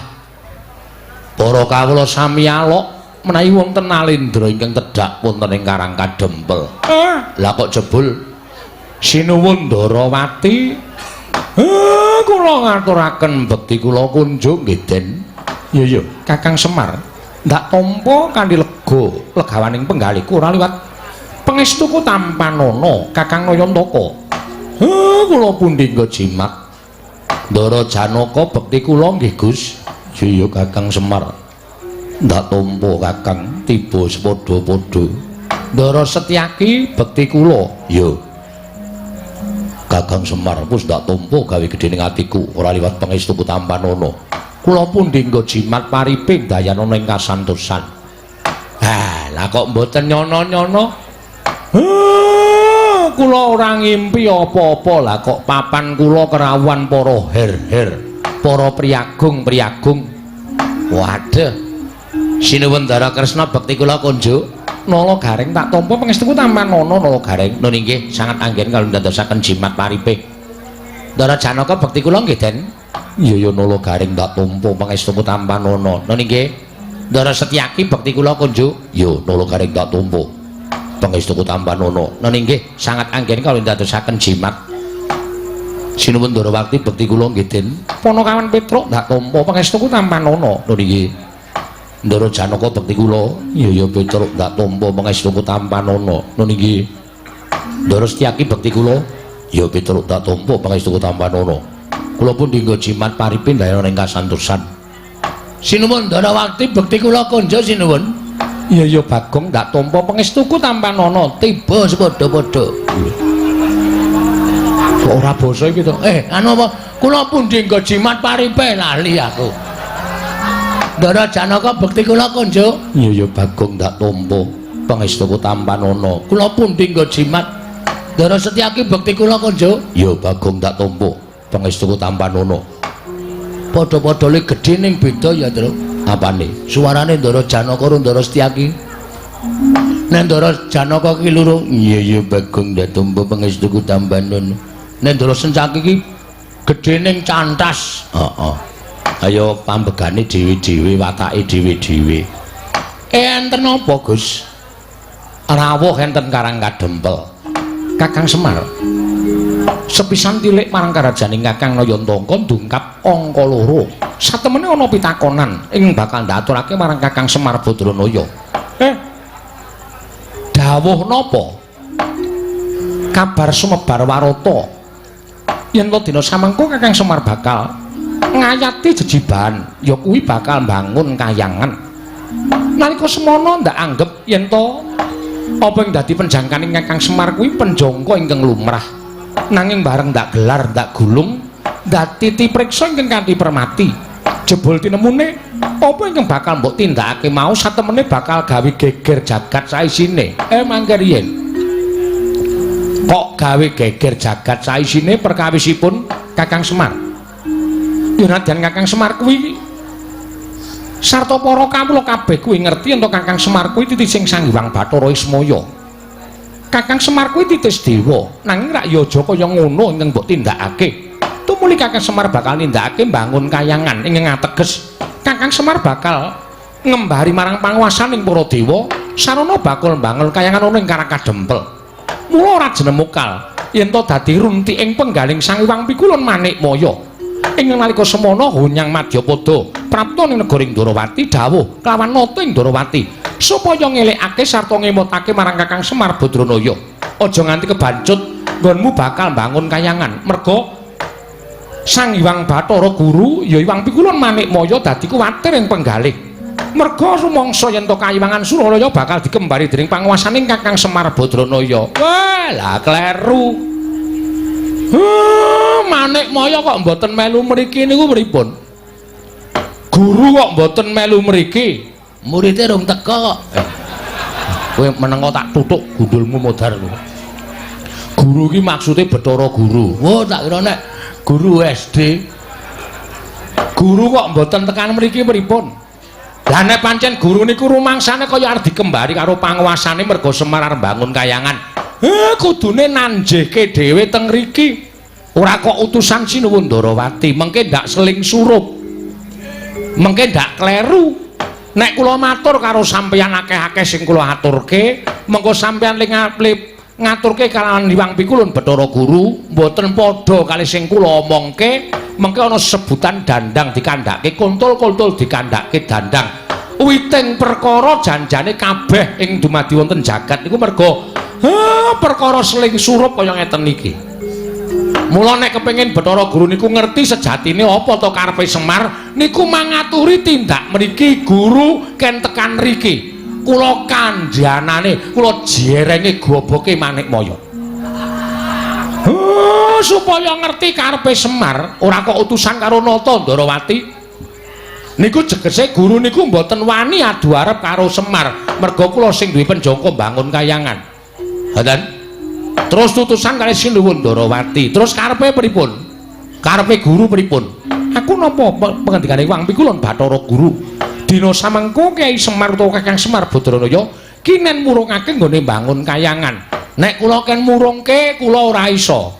para kawula sami alok menawi wonten Alendra ingkang tedhak wonten ing Karang Kadempel. Lah kok jebul sinuwun Ndarawati kula ngaturaken bekti kula kunjung nggih Den. Iya iya Kakang Semar ndak tampa kanthi lega legawaning penggalihku ora liwat pangestuku tampanana Kakang Nayantaka. Kula pundi nggo jimat Ndara Janaka bekti kula nggih Gus. Iya Kakang Semar ndak tampa Kakang tiba sepadha-padha. Ndara Setyaki bekti kula. Ya. Kakang Semar wis ndak tampa gawe gedhe ning atiku ora liwat pangestuku tampanana. Kula pundi nggo jimat paripe dayanana ing kasantosan. Ha, lah kok mboten nyono-nyono? Kula ora ngimpi apa-apa, lah kok papan kula kerawuhan para her-her, para priyagung-priyagung. Waduh. Sinuwun Ndara Kresna bekti kula kunjuk. Nala Gareng tak tampa pangestuku tampanana Nala Gareng. Nun inggih sangat anggen kalau ndadosaken jimat paripe. Ndara Janaka bekti kula nggih, Den. Iya ya Nala Gareng tak tampa pangestuku tampanana. Nun inggih. Ndara Setyaki bekti kula kunjuk. Ya Nala Gareng tak tampa pangestuku tampanana. Nun inggih sangat anggen kalau ndadosaken jimat. Sinuwun Ndarawati bekti kula nggih, Den. Panakawan Petruk tak tampa pangestuku tampanana. Nun inggih. Ndara Janaka bekti kula. Iya ya Petruk ndak tampa pangestuku tampanana. Nun inggih. Ndara Setyaki bekti kula. Ya Petruk ndak tampa pangestuku tampanana. Kula pun dinggo jimat paripe ndayana ing kasantosan. Sinuwun Ndarawati bekti kula konjo sinuwun. Iya ya Bagong ndak tampa pangestuku tampanana. Tiba sepadha-padha. Kok ora basa iki to? Anu apa? Kula pun dinggo jimat paripe lali aku. Ndara Janaka bekti kula konjo. Iya ya Bagong ndak tampa pangestuku tampanana. Kula pundi nggo jimat. Ndara Setyaki bekti kula konjo. Ya Bagong ndak tampa pangestuku tampanana. Padha-padha le gedhe ning beda ya, Truk. Apane? Suarane Ndara Janaka karo Ndara Setyaki. Nek Ndara Janaka ki loro, iya ya Bagong ndak tampa pangestuku tampanana. Nek Ndara Setyaki ki gedhe ning cantas. Heeh. Ayo pambegane dhewe-dhewe, watake dhewe-dhewe. Enten apa, Gus? Rawuh enten Karang Kadempel. Kakang Semar. Sepisan tilik marang karajaning Kakang Nayantangka ndungkap angka 2. Satemene ana pitakonan ing bakal ndaturake marang Kakang Semar Badranaya. Dawuh napa? Kabar sumebar warata. Yen to dina samengko Kakang Semar bakal ngayati jejibahan, ya kuwi bakal mbangun kayangan. Nalika semono ndak anggep yen to apa ing dadi penjangkaning Kakang Semar kuwi penjangka ingkang lumrah. Nanging bareng ndak gelar, ndak gulung, ndak titi priksa ingkang kanthi permati. Jebul tinemune apa ingkang bakal mbok tindakake mau satemene bakal gawe geger jagat saisine. Mangke riyen. Kok gawe geger jagat saisine perkawisipun Kakang Semar? Ya nadyan Kakang Semar kuwi sarta para kawula kabeh kuwi ngerti yen Kakang Semar kuwi titising Sang Hyang Bathara Ismaya. Kakang Semar kuwi titis dewa, nanging rak ya aja kaya ngono ingkang mbok tindakake. Tumuli Kakang Semar bakal nindakake mbangun kayangan ingkang ateges Kakang Semar bakal ngembari marang panguwasaning para dewa sarana bakal mbangun kayangan ana ing Karang Kadempel. Mula ora jenemukal yen to dadi runtiking penggaling Sang Hyang Pikulun Manikmaya. Ing nalika semono Hunyang Madyapada prapta ning negara Ndrawati dawuh kelawan nata ing Ndrawati supaya ngelekake sarta ngemotake marang Kakang Semar Badranaya. Aja nganti kebancut nggonmu bakal mbangun kayangan merga Sang Hyang Bathara Guru ya Hyang Pikulun Manikmaya dadi kuwatir ing penggalih. Merga rumangsa yen to kayiwangan Suralaya bakal dikembari dening panguwasaning Kakang Semar Badranaya. Wah, lah kleru. Manikmaya kok mboten melu mriki niku pripun? Guru kok mboten melu mriki? Murite rung teka kok. Kowe menengo tak tutuk gundulmu modar kowe. Guru iki maksude Bathara Guru. Wah, tak kira nek guru SD. Guru kok mboten tekan mriki pripun? Lah nek pancen guru niku rumangsane kaya arep dikembari karo panguwasane merga Semar arep mbangun kayangan. Kudune nanjehke dhewe teng mriki. Ora kok utusan Sinuwun Ndarawati, mengke ndak seling surup. Mengke ndak kleru. Nek kula matur karo sampeyan akeh-akeh sing kula aturke, mengko sampeyan ling ngaturke kalawan Hyang Pikulun Bathara Guru, mboten padha kali sing kula omongke, mengke ana sebutan dandang dikandhake kuntul-kuntul dikandhake dandang. Witing perkara janjane kabeh ing dumadi wonten jagat niku merga perkara seling surup kaya ngeten iki. Mula nek kepengin Bathara Guru niku ngerti sejatine apa to karepe Semar niku mangaturi tindak mriki guru ken tekan mriki. Kula kandhanane, kula jerenge goboke Manikmaya. Supaya ngerti karepe Semar, ora kok utusan karo Nata Ndarawati. Niku jegese guru niku mboten wani adu arep karo Semar, merga kula sing duwe penjangka mbangun kayangan. Ngoten. Terus utusan kali Sinuwun Ndarawati. Terus karepe pripun? Karepe guru pripun? Aku napa pengendikane Wang Pikulun Bathara Guru. Dina samengko Kyai Semar utawa Kakang Semar Badranaya kinen murungake nggone mbangun kayangan. Nek kula ken murungke kula ora iso.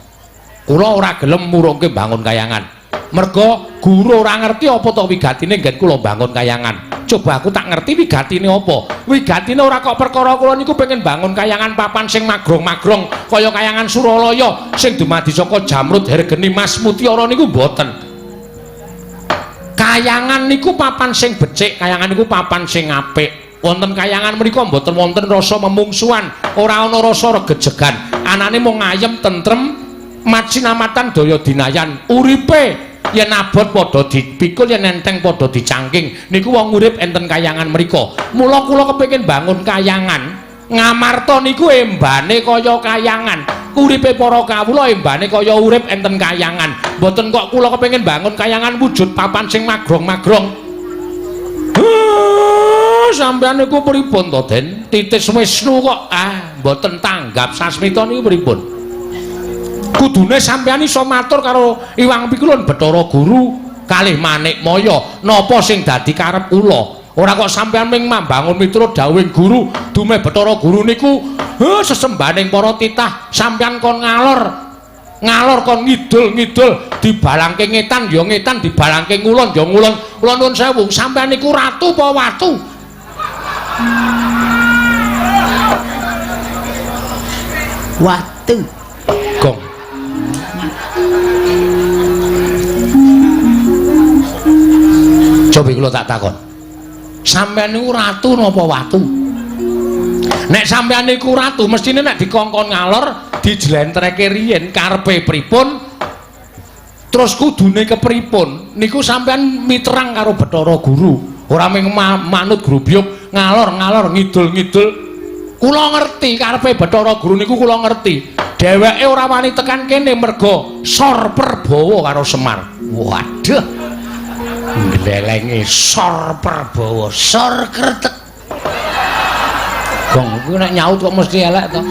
Kula ora gelem murungke mbangun kayangan. Merga guru ora ngerti apa to wigatine nggen kula mbangun kayangan. Coba aku tak ngerti wigatine apa. Wigatine ora kok perkara kula niku pengen bangun kayangan papan sing magrong-magrong kaya kayangan Suralaya sing dumadi saka jamrud hergeni mas mutiara niku mboten. Kayangan niku papan sing becik, kayangan niku papan sing apik. Wonten kayangan mriku mboten wonten rasa memungsuhan, ora ana rasa regejegan. Anane mung ayem tentrem, macinamatan daya dinayan. Uripe yen abot padha dipikul, yen enteng padha dicangking. Niku wong urip enten kayangan mriku. Mula kula kepengin bangun kayangan. Ngamarta niku embane kaya kayangan. Uripe para kawula embane kaya urip enten kayangan. Mboten kok kula kepengin bangun kayangan wujud papan sing magrong-magrong. Sampeyan niku pripun to, Den? Titis Wisnu kok mboten tanggap sasmita niku pripun? Kudune sampeyan iso matur karo Iwang Pikulun Bathara Guru kalih Manikmaya napa sing dadi karep kula. Ora kok sampeyan ming mambangun miturut dawuhing guru, dumeh Bathara Guru niku sesembahaning para titah, sampeyan kon ngalor. Ngalor kon ngidul-ngidul, dibalangke ngetan ya ngetan, dibalangke ngulon ya ngulon. Kula nuwun sewu, sampeyan niku ratu apa watu? Watu. Gong. Coba kula tak takon. Sampeyan niku ratu napa watu? Nek sampeyan niku ratu, mestine nek dikongkon ngalor dijlentreke riyin karepe pripun, terus kudune kepripun, niku sampeyan miterang karo Bathara Guru. Ora mung manut grubyuk ngalor-ngalor ngidul-ngidul. Kula ngerti karepe Bathara Guru niku kula ngerti. Dheweke ora wani tekan kene merga sor perbawa karo Semar. Waduh. Glelenge sor perbawa, sor kretek. Gong kuwi nek nyaut kok mesti elek to.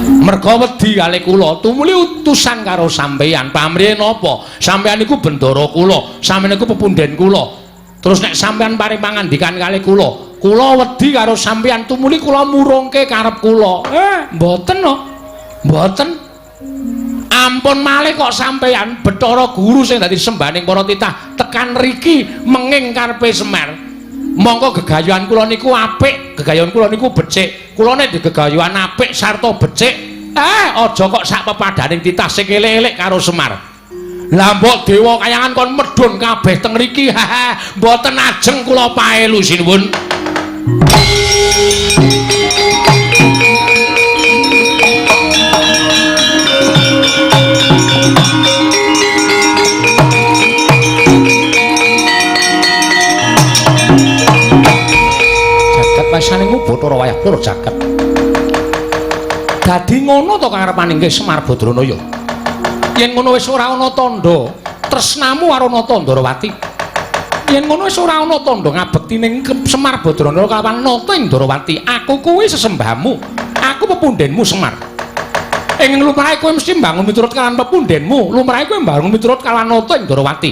Merga wedi kali kula, tumuli utusan karo sampeyan. Pamrihe napa? Sampeyan niku bendara kula, sampeyan niku pepunden kula. Terus nek sampeyan paring pangandikan kali kula, kula wedi karo sampeyan, tumuli kula murungke karep kula. Mboten no. Mboten. Ampun malih kok sampeyan Bathara Guru sing dadi sembahaning para titah tekan riki menging karepe Semar. Mongko gegayuhan kula niku apik, gegayuhan kula niku becik. Kula nek gegayuhan apik sarta becik, aja kok sak pepadaning titah sing elek-elek karo Semar. Lah mbok dewa kayangan kon medhun kabeh teng riki, mboten ajeng kula paelu sinuwun. Wasaningmu Bathara wayah pura jagat. Dadi ngono to karepaning Semar Badranaya. Yen ngono wis ora ana tandha tresnamu karo Nata Ndarawati. Yen ngono wis ora ana tandha ngabekti ning Semar Badranaya kalawan Nata ing Ndarawati. Aku kuwi sesembahmu. Aku pepundenmu Semar. Ing lumrahe kowe mesti mbangun miturut kalawan pepundenmu, lumrahe kowe mbangun miturut kalawan Nata ing Ndarawati.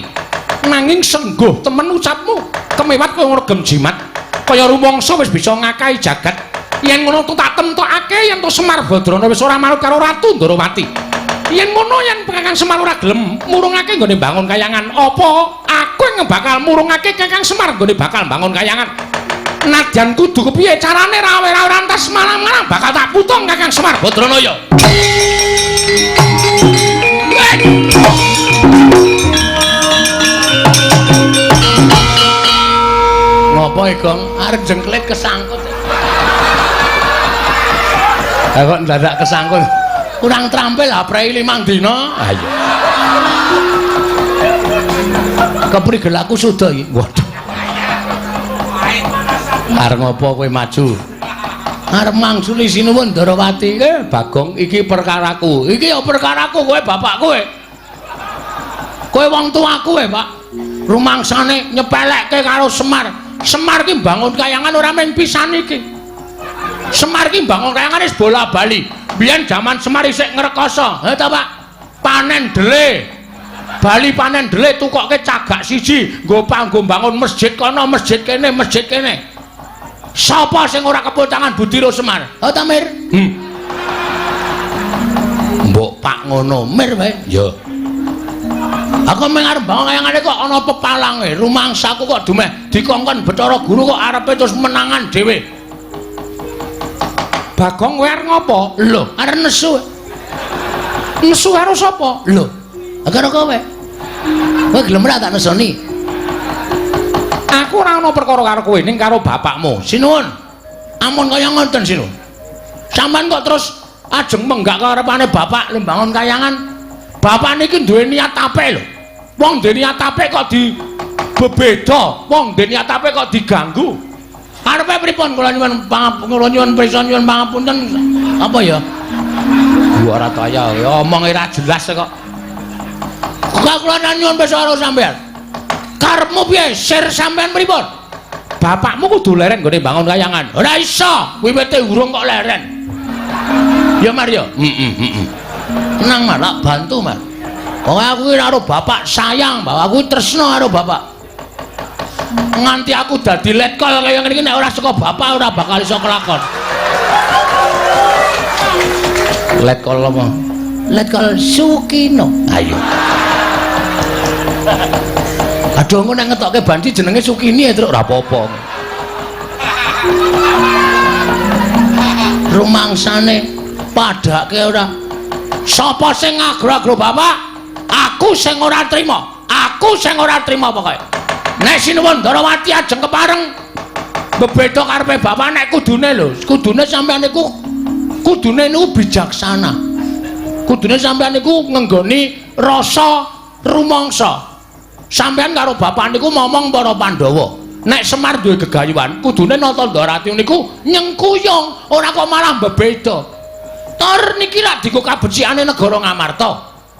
Nanging sengguh temen ucapmu, kemewat kowe ngregem jimat. Kaya rumangsa wis bisa ngakahi jagat. Yen ngono tak temtokake yen to Semar Badrana wis ora manut karo Ratu Ndarawati. Yen ngono yen Kakang Semar ora gelem murungake nggone bangun kayangan, apa aku yang bakal murungake Kakang Semar nggone bakal bangun kayangan? Nadyan kudu kepiye carane rawe-rawe rantas malam-malam bakal tak putung Kakang Semar Badranaya. Ngopo Gong? Arep jengklet kesangkut. Lah kok ndadak kesangkut. Kurang terampil aprei 5 dina. Ayo. Keprigel aku suda iki. Waduh. Arep ngopo kowe maju? Arep mangsuli sinuwun Ndarawati. Bagong iki perkaraku. Iki ya perkaraku kowe bapak kowe. Kowe wong tuaku kowe, Pak. Rumangsane nyepelekke karo Semar. Semar ki mbangun kayangan ora mung pisan iki. Semar ki mbangun kayangan wis bola-bali. Biyen jaman Semar isih ngrekoso. Ha ta, Pak? Panen dele. Bali panen dele tukokke cagak siji nggo panggo bangun masjid kono, masjid kene, masjid kene. Sapa sing ora kepul tangan Budiro Semar? Ha ta, Mir? Mbok Pak ngono, Mir wae. Ya. Aku mung arep bangun kayangane kok ana pepalange, rumangsaku kok dumeh dikongkon Bathara Guru kok arepe terus menangan dhewe. Bagong kowe arep ngopo? Lho, arep nesu. Nesu karo sapa? Lho, karo kowe. Kowe gelem ora tak nesoni? Aku ora ana perkara karo kowe ning karo bapakmu. Sinuwun. Ampun kaya ngoten sinuwun. Sampeyan kok terus ajeng menggak karepane bapak le mbangun kayangan. Bapak niki duwe niat apik lho. Wong duwe niat apik kok di bebeda, wong duwe niat apik kok diganggu. Arepe pripun kula nyuwun kula nyuwun prisa nyuwun pangapunten apa ya? Ora kaya omong ora jelas kok. Kok kula nyuwun prisa karo sampeyan. Karepmu piye? Sir sampeyan pripun? Bapakmu kudu leren nggone bangun kayangan. Ora iso, wiwite urung kok leren. Ya Mar ya. Heeh. Tenang Mar, tak bantu Mar. Pokoke aku ki karo bapak sayang, bapak aku tresno karo bapak. Nganti aku dadi letkol kaya ngene iki nek ora saka bapak ora bakal iso kelakon. Letkol apa? Letkol Sukino. Ayo. Aduh engko nek ngetokke banci jenenge Sukini ya truk ora apa-apa. Rumangsane padhake ora. Sapa sing ngagro-agro bapak? Aku sing ora trima. Aku sing ora trima pokoke. Nek sinuwun Ndarawati ajeng kepareng bebeda karepe bapak nek kudune lho, kudune sampeyan niku kudune niku bijaksana. Kudune sampeyan niku ngenggoni rasa rumangsa. Sampeyan karo bapak niku momong para Pandhawa. Nek Semar duwe gegayuhan, kudune nata Ndarawati niku nyengkuyung, ora kok malah bebeda. Tor niki lak dienggo kabecikane negara Ngamarta.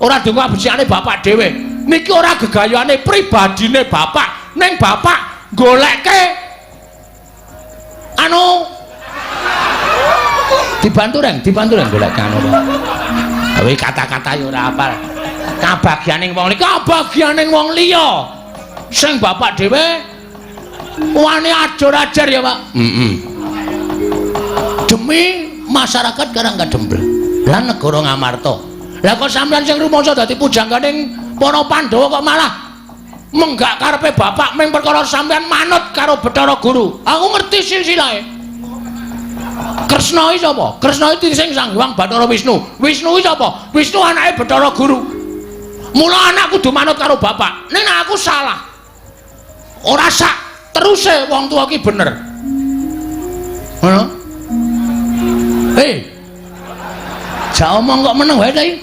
Ora dienggo kabecikane bapak dhewe. Niki ora gegayuhane pribadine bapak, ning bapak golekke anu dibantu reng, dibantu reng golek anu. Kowe kata-kata ya ora apal. Kabagyaning wong liya, kabagyaning wong liya. Sing bapak dhewe wani ajur-ajar ya, Pak. Heeh. Demi masyarakat Karangkadempel lan negara Ngamarta. Lah kok sampeyan sing rumangsa dadi pujangganing para Pandhawa kok malah menggak karepe bapak ming perkara sampeyan manut karo Bathara Guru. Aku ngerti silsilahe. Kresna iki sapa? Kresna iki sing Sang Hyang Bathara Wisnu. Wisnu iki sapa? Wisnu anake Bathara Guru. Mula anak kudu manut karo bapak. Ning aku salah. Ora sak teruse wong tuwa ki bener. Ngono? Hei. Jak omong kok meneng wae ta iki?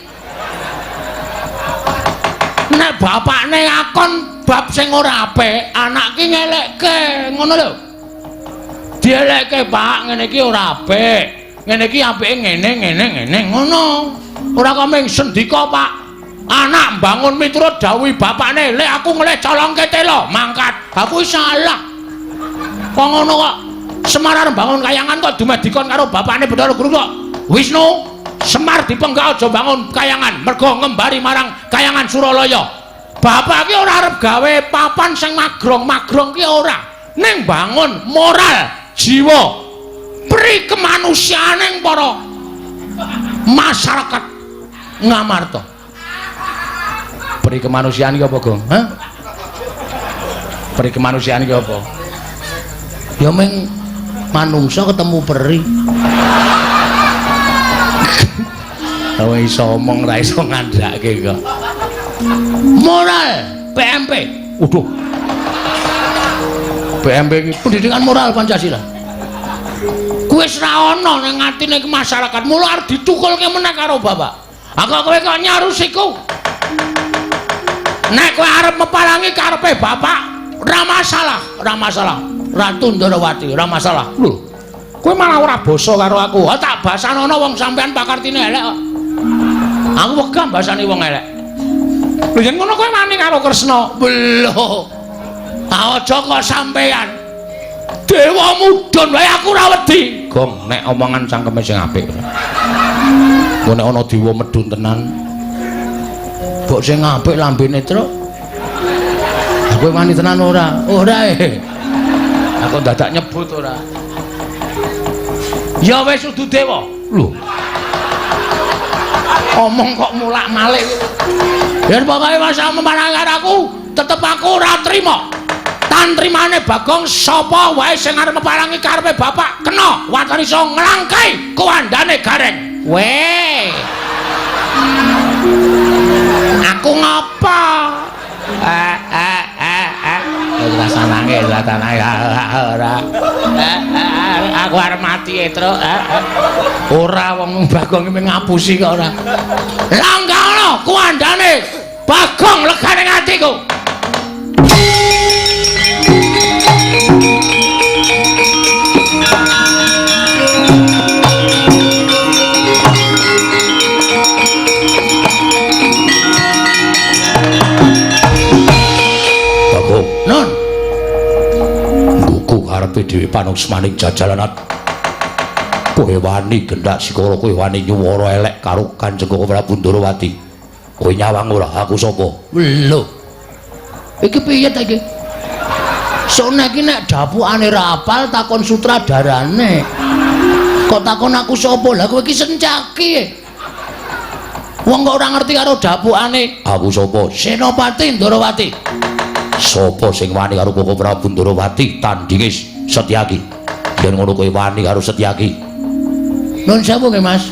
Nek bapakne akon bab sing ora apik, anak ki ngelekke, ngono lho. Dielekke, Pak, ngene iki ora apik. Ngene iki apike ngene ngene ngene ngono. Ora kok mung sendika, Pak. Anak mbangun miturut dawuh bapakne, "Lek aku ngelih colongke telo, mangkat." Aku salah. Kok ngono kok Semar arep bangun kayangan kok dumeh dikon karo bapakne Bathara Guru kok. Wisnu, Semar dipenggak aja bangun kayangan mergo ngembari marang kayangan Suralaya. Bapak ki ora arep gawe papan sing magrong-magrong ki ora. Ning bangun moral, jiwa, pri kemanusiaaning para masyarakat Ngamarta. Pri kemanusiaan ki apa, Gong? Hah? Pri kemanusiaan ki apa? Ya ming manungsa ketemu peri. Kowe iso omong ra iso ngandhake kok. Moral PMP. Waduh. PMP iki pendidikan moral Pancasila. Kuwi wis ra ana ning atine masyarakat. Mula arep ditukulke meneh karo bapak. Ha kok kowe kok nyarusiku? Nek kowe arep mepalangi karepe bapak, ora masalah, ora masalah. Ratu Ndarawati, ora masalah. Lho. Kowe malah ora basa karo aku. Ha tak basanono wong sampean pakartine elek kok. Aku wegah basane wong elek. Lho yen ngono kowe wani karo Kresna. Lho. Aja kok sampean. Dewa mudhun wae aku ora wedi. Gong nek omongan cangkeme sing apik. Engko nek ana dewa medhun tenan. Mbok sing apik lambene, Truk. Kowe wani tenan ora? Ora e. Aku dadak nyebut ora. Ya wis udu dewa. Lho. Omong kok mulak-malik. Yen pokoke masa memarang karo aku, tetep aku ora trima. Tantrimane Bagong sapa wae sing arep meparangi karepe bapak kena waton iso nglangkai kuwandane Gareng. Weh. Aku ngopo? Rasanange rasanange ora. Aku arep mati e, Truk. Ora wong Bagong iki ngapusi kok ora. Lah enggak ono kuwandane Bagong legane atiku. Bagong, Nun. Nggugu karepe dhewe panuksmaning jajalanat. Kowe wani gendak sikara, kowe wani nyuwara elek karo Kanjeng Koko Prabu Ndorowati. Kowe nyawang ora aku sapa? Lho. Iki piye ta iki? Sone iki nek dapukane ra apal takon sutradarane. Kok takon aku sapa? Lah kowe iki Sencaki. Wong kok ora ngerti karo dapukane. Aku sapa? Senopati Ndorowati. Sapa sing wani karo Koko Prabu Ndorowati tandinge Setyaki? Yen ngono kowe wani karo Setyaki. Nuwun sewu nggih, Mas.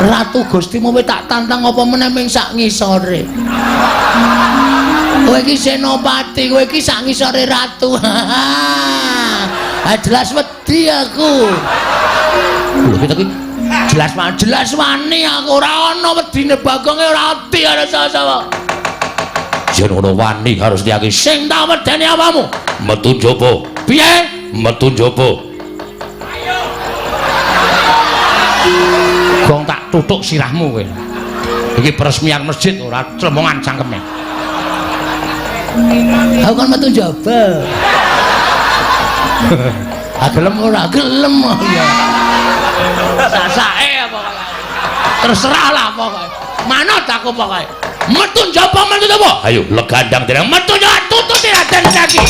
Ratu Gustimu kowe tak tantang apa meneh ming sak ngisore. Kowe iki senopati, kowe iki sak ngisore ratu. Ah jelas wedi aku. Lho kita iki jelas jelas wani aku ora ana wedine Bagonge ora wedi karo sapa-sapa. Yen ngono wani karo Setyaki. Sing tak wedeni apamu? Metu njaba. Piye? Metu njaba. Gong tak tutuk sirahmu kowe. Iki peresmian masjid ora clemongan cangkeme. Aku kan metu njaba. Ah gelem ora? Gelem ya. Sasake pokoke. Terserah lah pokoke. Manut aku pokoke. Metu njaba, metu njaba. Ayo legandang dereng metu njaba tututi Raden Setyaki.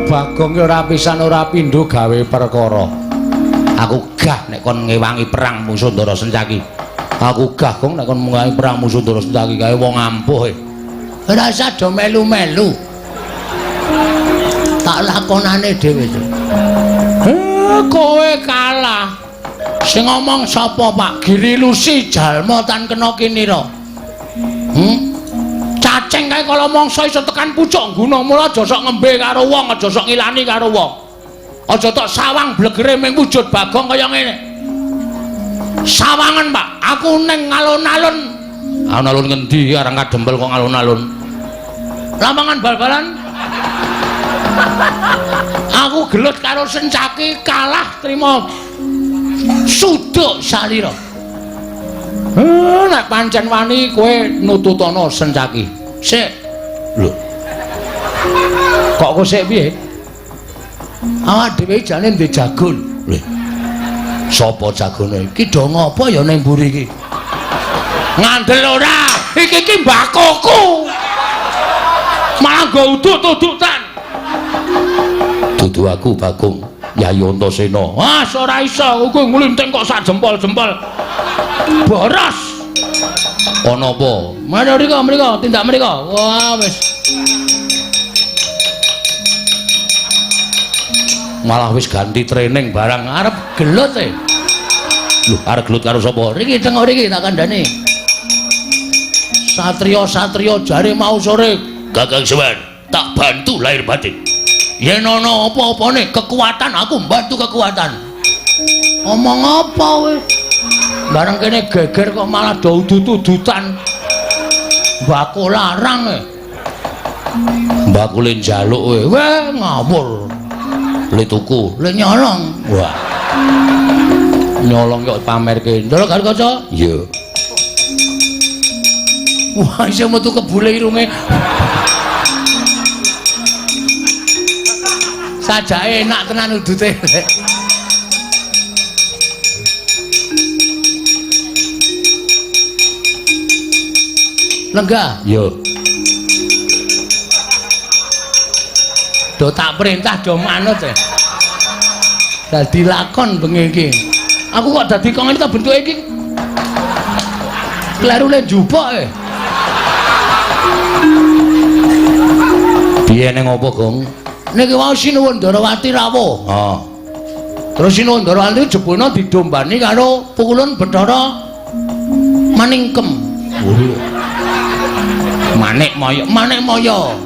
Bagong ora pisan ora pindho gawe perkara. Aku gah nek kon ngewangi perang musuh Ndara Sencaki. Aku gah gong nek kon ngewangi perang musuh Ndara Sencaki kae wong ampuh e. Ora usah do melu-melu. Tak lakonane dhewe. Kowe kalah. Sing ngomong sapa, Pak? Giri Lusi jalma tan kena kinira. Cacing kae kala mangsa iso tekan pucuk ngguna, mula aja sok ngembe karo wong, aja sok ngilani karo wong. Aja tok sawang blegere ming wujud Bagong kaya ngene. Sawangen, Pak, aku ning alun-alun. Alun-alun ngendi arang kadempel kok alun-alun? Lapangan bal-balan. Aku gelut karo Sencaki kalah trima suduk salira. Nek pancen wani kowe nututana Sencaki. Sik. Lho. Kok kowe sik piye? Awak dhewe jane ndek jagon. Lho. Sapa jagone? Iki do ngopo ya ning mburi iki? Ngandel ora? Iki iki mbakoku. Malah nggo udut-udutan. Dudu aku Bagong, Yayi Antasena. Ah, ora iso, kowe nglinting kok sak jempol-jempol. Boros. Ana apa? Mari mriko, mriko, tindak mriko. Wah, wis. Malah wis ganti training barang arep gelut e. Lho, arep gelut karo sapa? Riki tengok riki tak kandhane. Satria-satria jare mau sore Kakang Semar tak bantu lahir batin. Yen ana apa-apane kekuatan aku mbantu kekuatan. Omong apa kowe? Bareng kene geger kok malah do udut-udutan. Mbako larang e. Mbako le njaluk kowe. Weh ngawur. Le tuku, le nyolong. Wah. Nyolong kok pamerke. Ndelok karo kaca? Iya. Wah, isih metu kebule irunge. Sajake enak tenan udute. Lenggah. Iya. Do tak perintah do manut e. Dadi lakon bengi iki. Aku kok dadi kok ngene ta bentuke iki. Kleru le njupuk e. Piye ning apa, Gong? Niki wau Sinuwun Ndarawati rawuh. Oh. Terus Sinuwun Ndarawati jebulna didombani karo Pukulun Bathara Maningkem. Oh. Manik Maya, Manik Maya.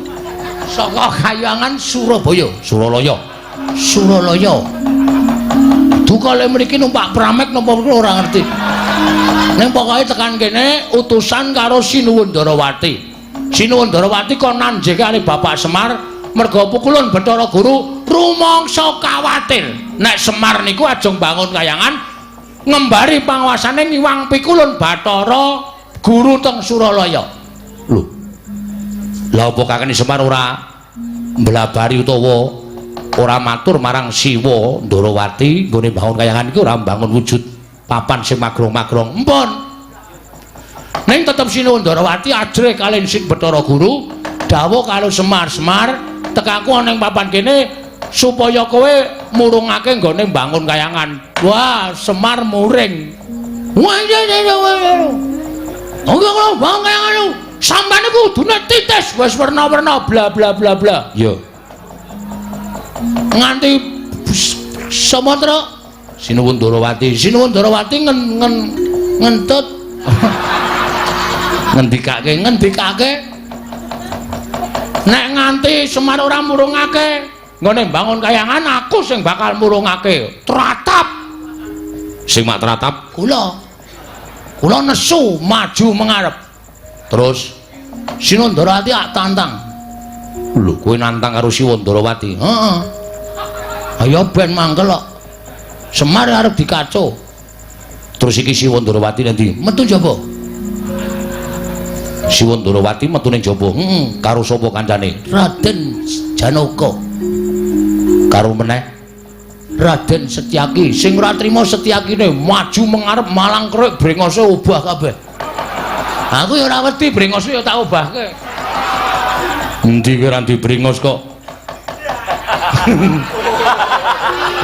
Saka Kayangan Surabaya, Suralaya. Suralaya. Duka le mriki numpak pramek napa ora ngerti. Ning pokoke tekan kene utusan karo Sinuwun Ndarawati. Sinuwun Ndarawati kon nanjeke karo Bapak Semar merga Pukulun Bathara Guru rumangsa kawatir nek Semar niku ajeng bangun kayangan ngembari panguasane ngiwang Pikulun Bathara Guru teng Suralaya. Lho. Lah apa kakene Semar ora mblabari utawa ora matur marang Siwa Ndarawati nggone bangun kayangan iki ora mbangun wujud papan sing magrong-magrong. Empun. Ning tetep Sinuwun Ndarawati ajrih kaliyan Sing Bathara Guru dawuh karo Semar, Semar tekaku ana ing papan kene supaya kowe murungake nggone mbangun kayangan. Wah, Semar muring. Wah, iya iya iya. Oke, kalau bangun kayangan lu. Sampeyan iku kudune titis wis werna-werna bla bla bla bla. Iya. Nganti Sumatera Sinuwun Ndarawati, Sinuwun Ndarawati ngentut ngendikake, ngendikake nek nganti Semar ora murungake nggone mbangun kayangan aku sing bakal murungake. Tratap. Sing mak tratap kula. Kula nesu maju mengarep. Terus Sinuwun Ndarawati ak tantang. Lho, kowe nantang karo Sinuwun Ndarawati? Heeh. Ayo ben mangkel kok. Semar arep dikaco. Terus iki Sinuwun Ndarawati nanti metu njaba. Sinuwun Ndarawati metu ning jaba. Heeh. Karo sapa kancane? Raden Janaka. Karo meneh Raden Setyaki. Sing ora trima Setyakine maju mengarep malang krek brengose obah kabeh. Aku ya ora wedi brengose ya tak obahke. Endi kowe ora ndi brengos kok?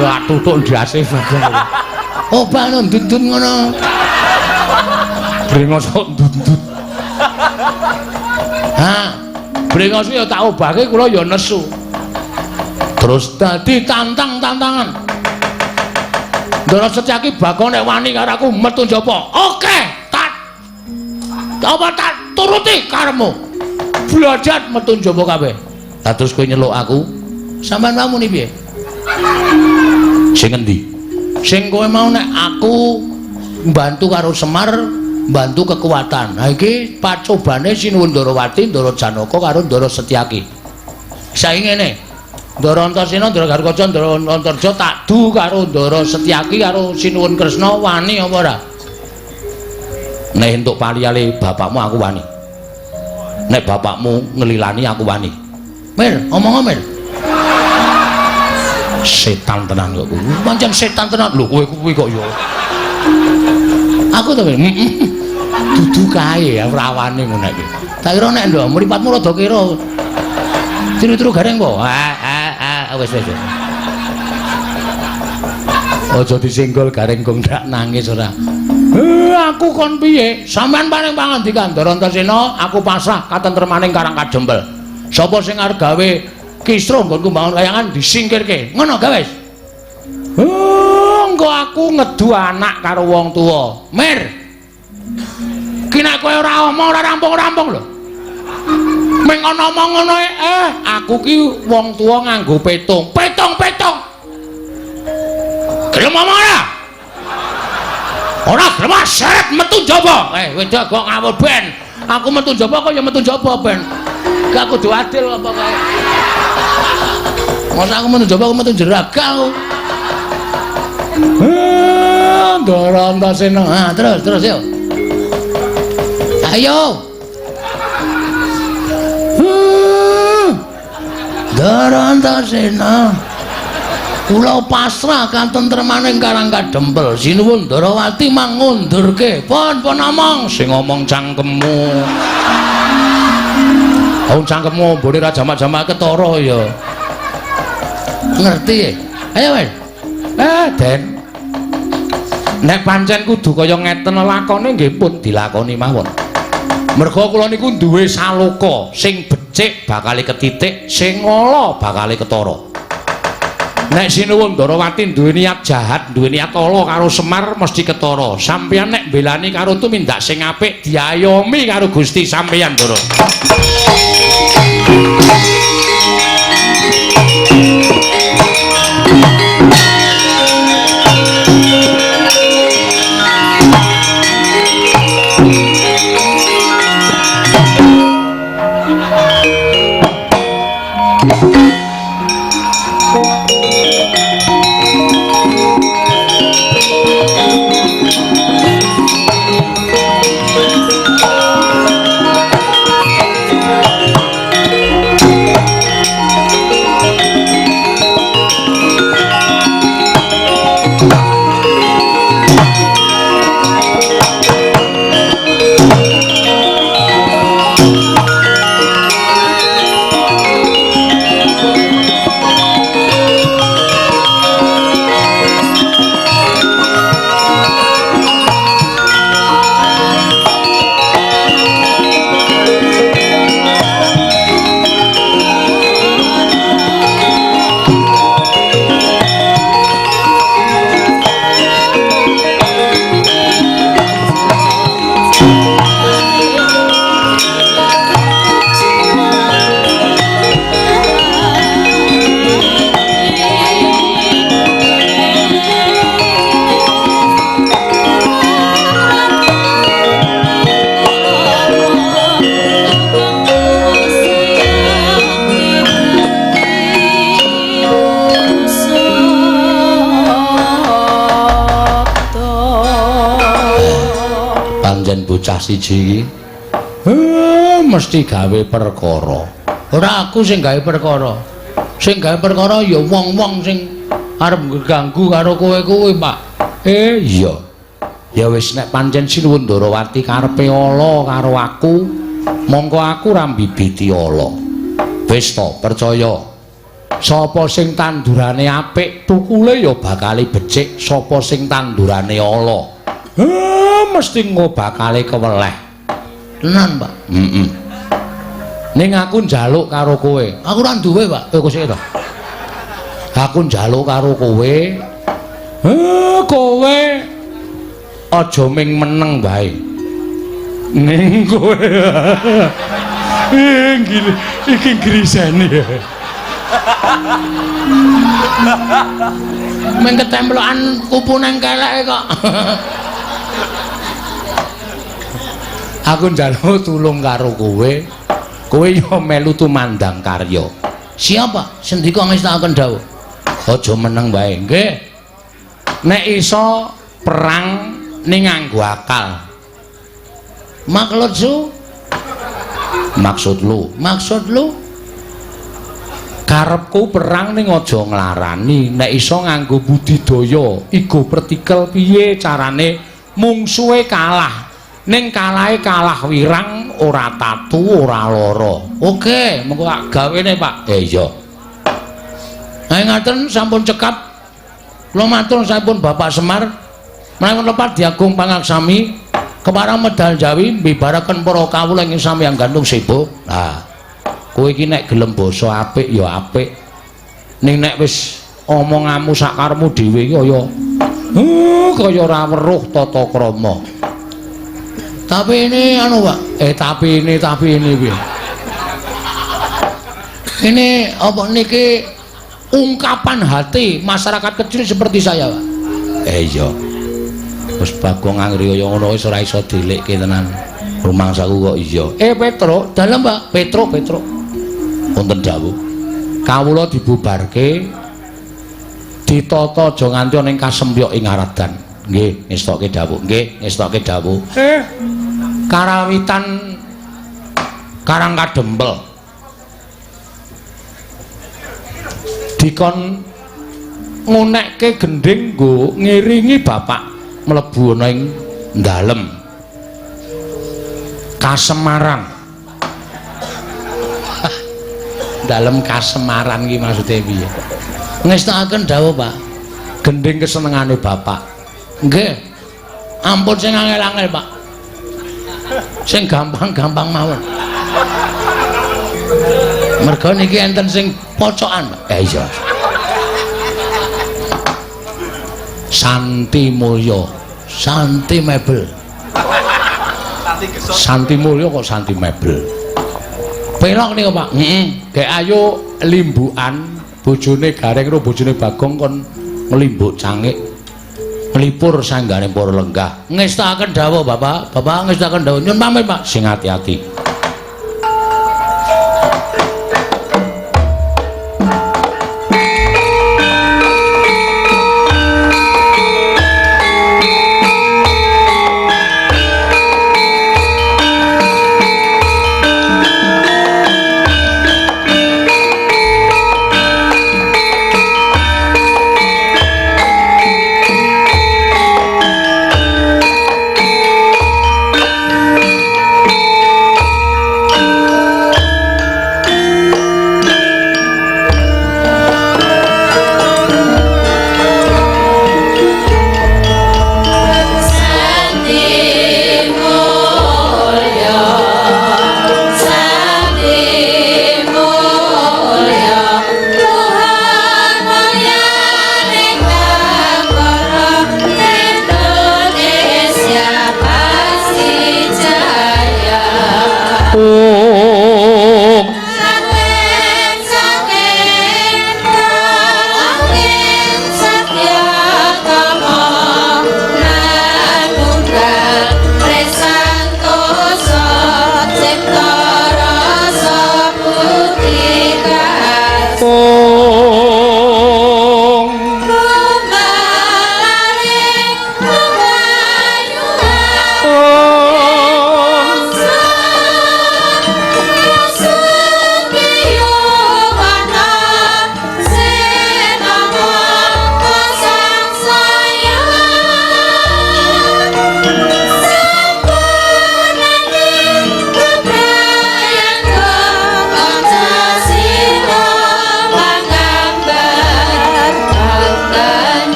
Wah, tutuk ndase bagong. Obah ndut-ndut ngono. Brengos kok ndut-ndut. Ha, brengos ya tak obahke kula ya nesu. Terus dadi tantang-tantangan. Ndara Setyaki Bagong nek wani karo aku metu njaba. Oke, tak apa tak turuti karepmu. Blajat metu njaba kabeh. Lah terus kowe nyeluk aku, sampean mau muni piye? Sing endi? Sing kowe mau nek aku mbantu karo Semar, mbantu kekuatan. Ha iki pacobane Sinuwun Ndarawati, Ndara Janaka karo Ndara Setyaki. Saiki ngene. Ndara Antasena, Ndara Garukaca, Ndara Antarja tak du karo Ndara Setyaki karo Sinuwun Kresna wani apa ora? Nek entuk paliyale bapakmu aku wani. Nek bapakmu ngelilani aku wani. Mir, omong Mir. Setan tenan kok kuwi. Pancen setan tenan. Lho kowe kuwi kok ya. Aku to dudu kae ora wani ngono iki. Tak kira nek ndok mripatmu rada kira. Tiru-tiru gareng po. Ah wis wis. Aja disenggol gareng gong ndak nangis ora. Aku kon piye? Sampeyan paring pangandikan Ndara Antasena, aku pasrah katentremaning Karang Kajempel. Sapa sing arep gawe kisruh nggonku mbangun kayangan disingkirke. Ngono gawe wis. Engko aku ngedu anak karo wong tuwa. Mir. Ki nek kowe ora omong ora rampung-rampung lho. Ming ana omong ngono aku ki wong tuwa nganggo petung. Petung-petung. Gelem omong ora? Ora gelem seret metu njaba. Wedok kok ngawur ben. Aku metu njaba kok ya metu njaba ben. Gak kudu adil apa kae. Masa aku metu njaba aku metu jeraga aku. Ndara Antasena. Ha, terus terus yo. Ayo. Ndara Antasena. Kula pasrah katentremaning Karang Kadempel. Sinuwun Ndarawati mangundurke. Pun pun omong sing ngomong cangkemmu. Wong cangkemmu ombone ra jamak-jamak ketara ya. Ngerti? Ayo wis. Den. Nek pancen kudu kaya ngeten lakone nggih pun dilakoni mawon. Merga kula niku duwe saloka sing becik bakale ketitik, sing ala bakale ketara. Nek Sinuwun Ndarawati duwe niat jahat, duwe niat ala karo Semar mesti ketara. Sampeyan nek mbelani karo tumindak sing apik diayomi karo Gusti sampeyan, Ndara. Bocah siji iki mesti gawe perkara. Ora aku sing gawe perkara. Sing gawe perkara ya wong-wong sing arep ngganggu karo kowe kuwi, Pak. Iya. Ya wis nek pancen Sinuwun Ndarawati karepe ala karo aku, mongko aku ora mbibiti ala. Wis to, percaya. Sapa sing tandurane apik, tukule ya bakale becik. Sapa sing tandurane ala, mesti engko bakale keweleh. Tenan, Pak. Heeh. Ning aku njaluk karo kowe. Aku ora duwe, Pak. Kok sik to. Aku njaluk karo kowe. Kowe aja ming meneng wae. Ning kowe. Iki grisene. Ming ketemplokan kupu nang keleke kok. Aku njaluk tulung karo kowe. Kowe yo melu tumandang karya. Siapa? Sendika ngestakaken dawuh. Aja meneng wae, nggih. Nek iso perang ning nganggo akal. Maksud su? Maksud lu? Maksud lu? Karepku perang ning aja nglarani, nek iso nganggo budidaya, igo pertikel piye carane mungsuhe kalah. Ning kalahe kalah wirang, ora tatu, ora lara. Oke, mengko tak gawene, Pak. Iya. Nah, ngaten sampun cekap. Kula matur sampun Bapak Semar. Menawi lepat diagung pangaksami kepareng medal Jawi mbibaraken para kawula ing samyang gantung sebo. Nah, kowe iki nek gelem basa apik ya apik. Ning nek wis omonganmu sakarepmu dhewe iki kaya kaya ora weruh tata krama. Tapi ini anu, Pak. Tapi ini piye? Ini apa niki ungkapan hati masyarakat kecil seperti saya, Pak. Iya. Wis Bagong anggere kaya ngono wis ora iso dilikke tenan. Rumangsaku kok iya. Petro, dalem, Pak. Petro, Petro. Wonten dawuh. Kawula dibubarke ditata aja nganti ana ing kasempyok ing Aradan. Nggih, ngestokke dawuh. Nggih, ngestokke dawuh. Karawitan Karang Kadempel. Dikon ngunekke gendhing nggo ngiringi bapak mlebu ana ing dalem Kasemaran. Dalem Kasemaran iki maksude piye? Ngestakaken dawuh, Pak. Gendhing kesenengane bapak. Nggih. Ampun sing angel-angel, Pak. Sing gampang-gampang mawon. Merga niki enten sing pocokan, Pak. Iya. Santi Mulya, Santi Mebel. Santi Mulya kok Santi Mebel. Pelok niku, Pak. Heeh. Gek ayo limbukan bojone Gareng karo bojone Bagong kon nglimbuk cangik. Nglipur sanggane para lenggah. Ngestakaken dawuh, Bapak. Bapak ngestakaken dawuh. Nyun pamit, Pak. Sing ati-ati.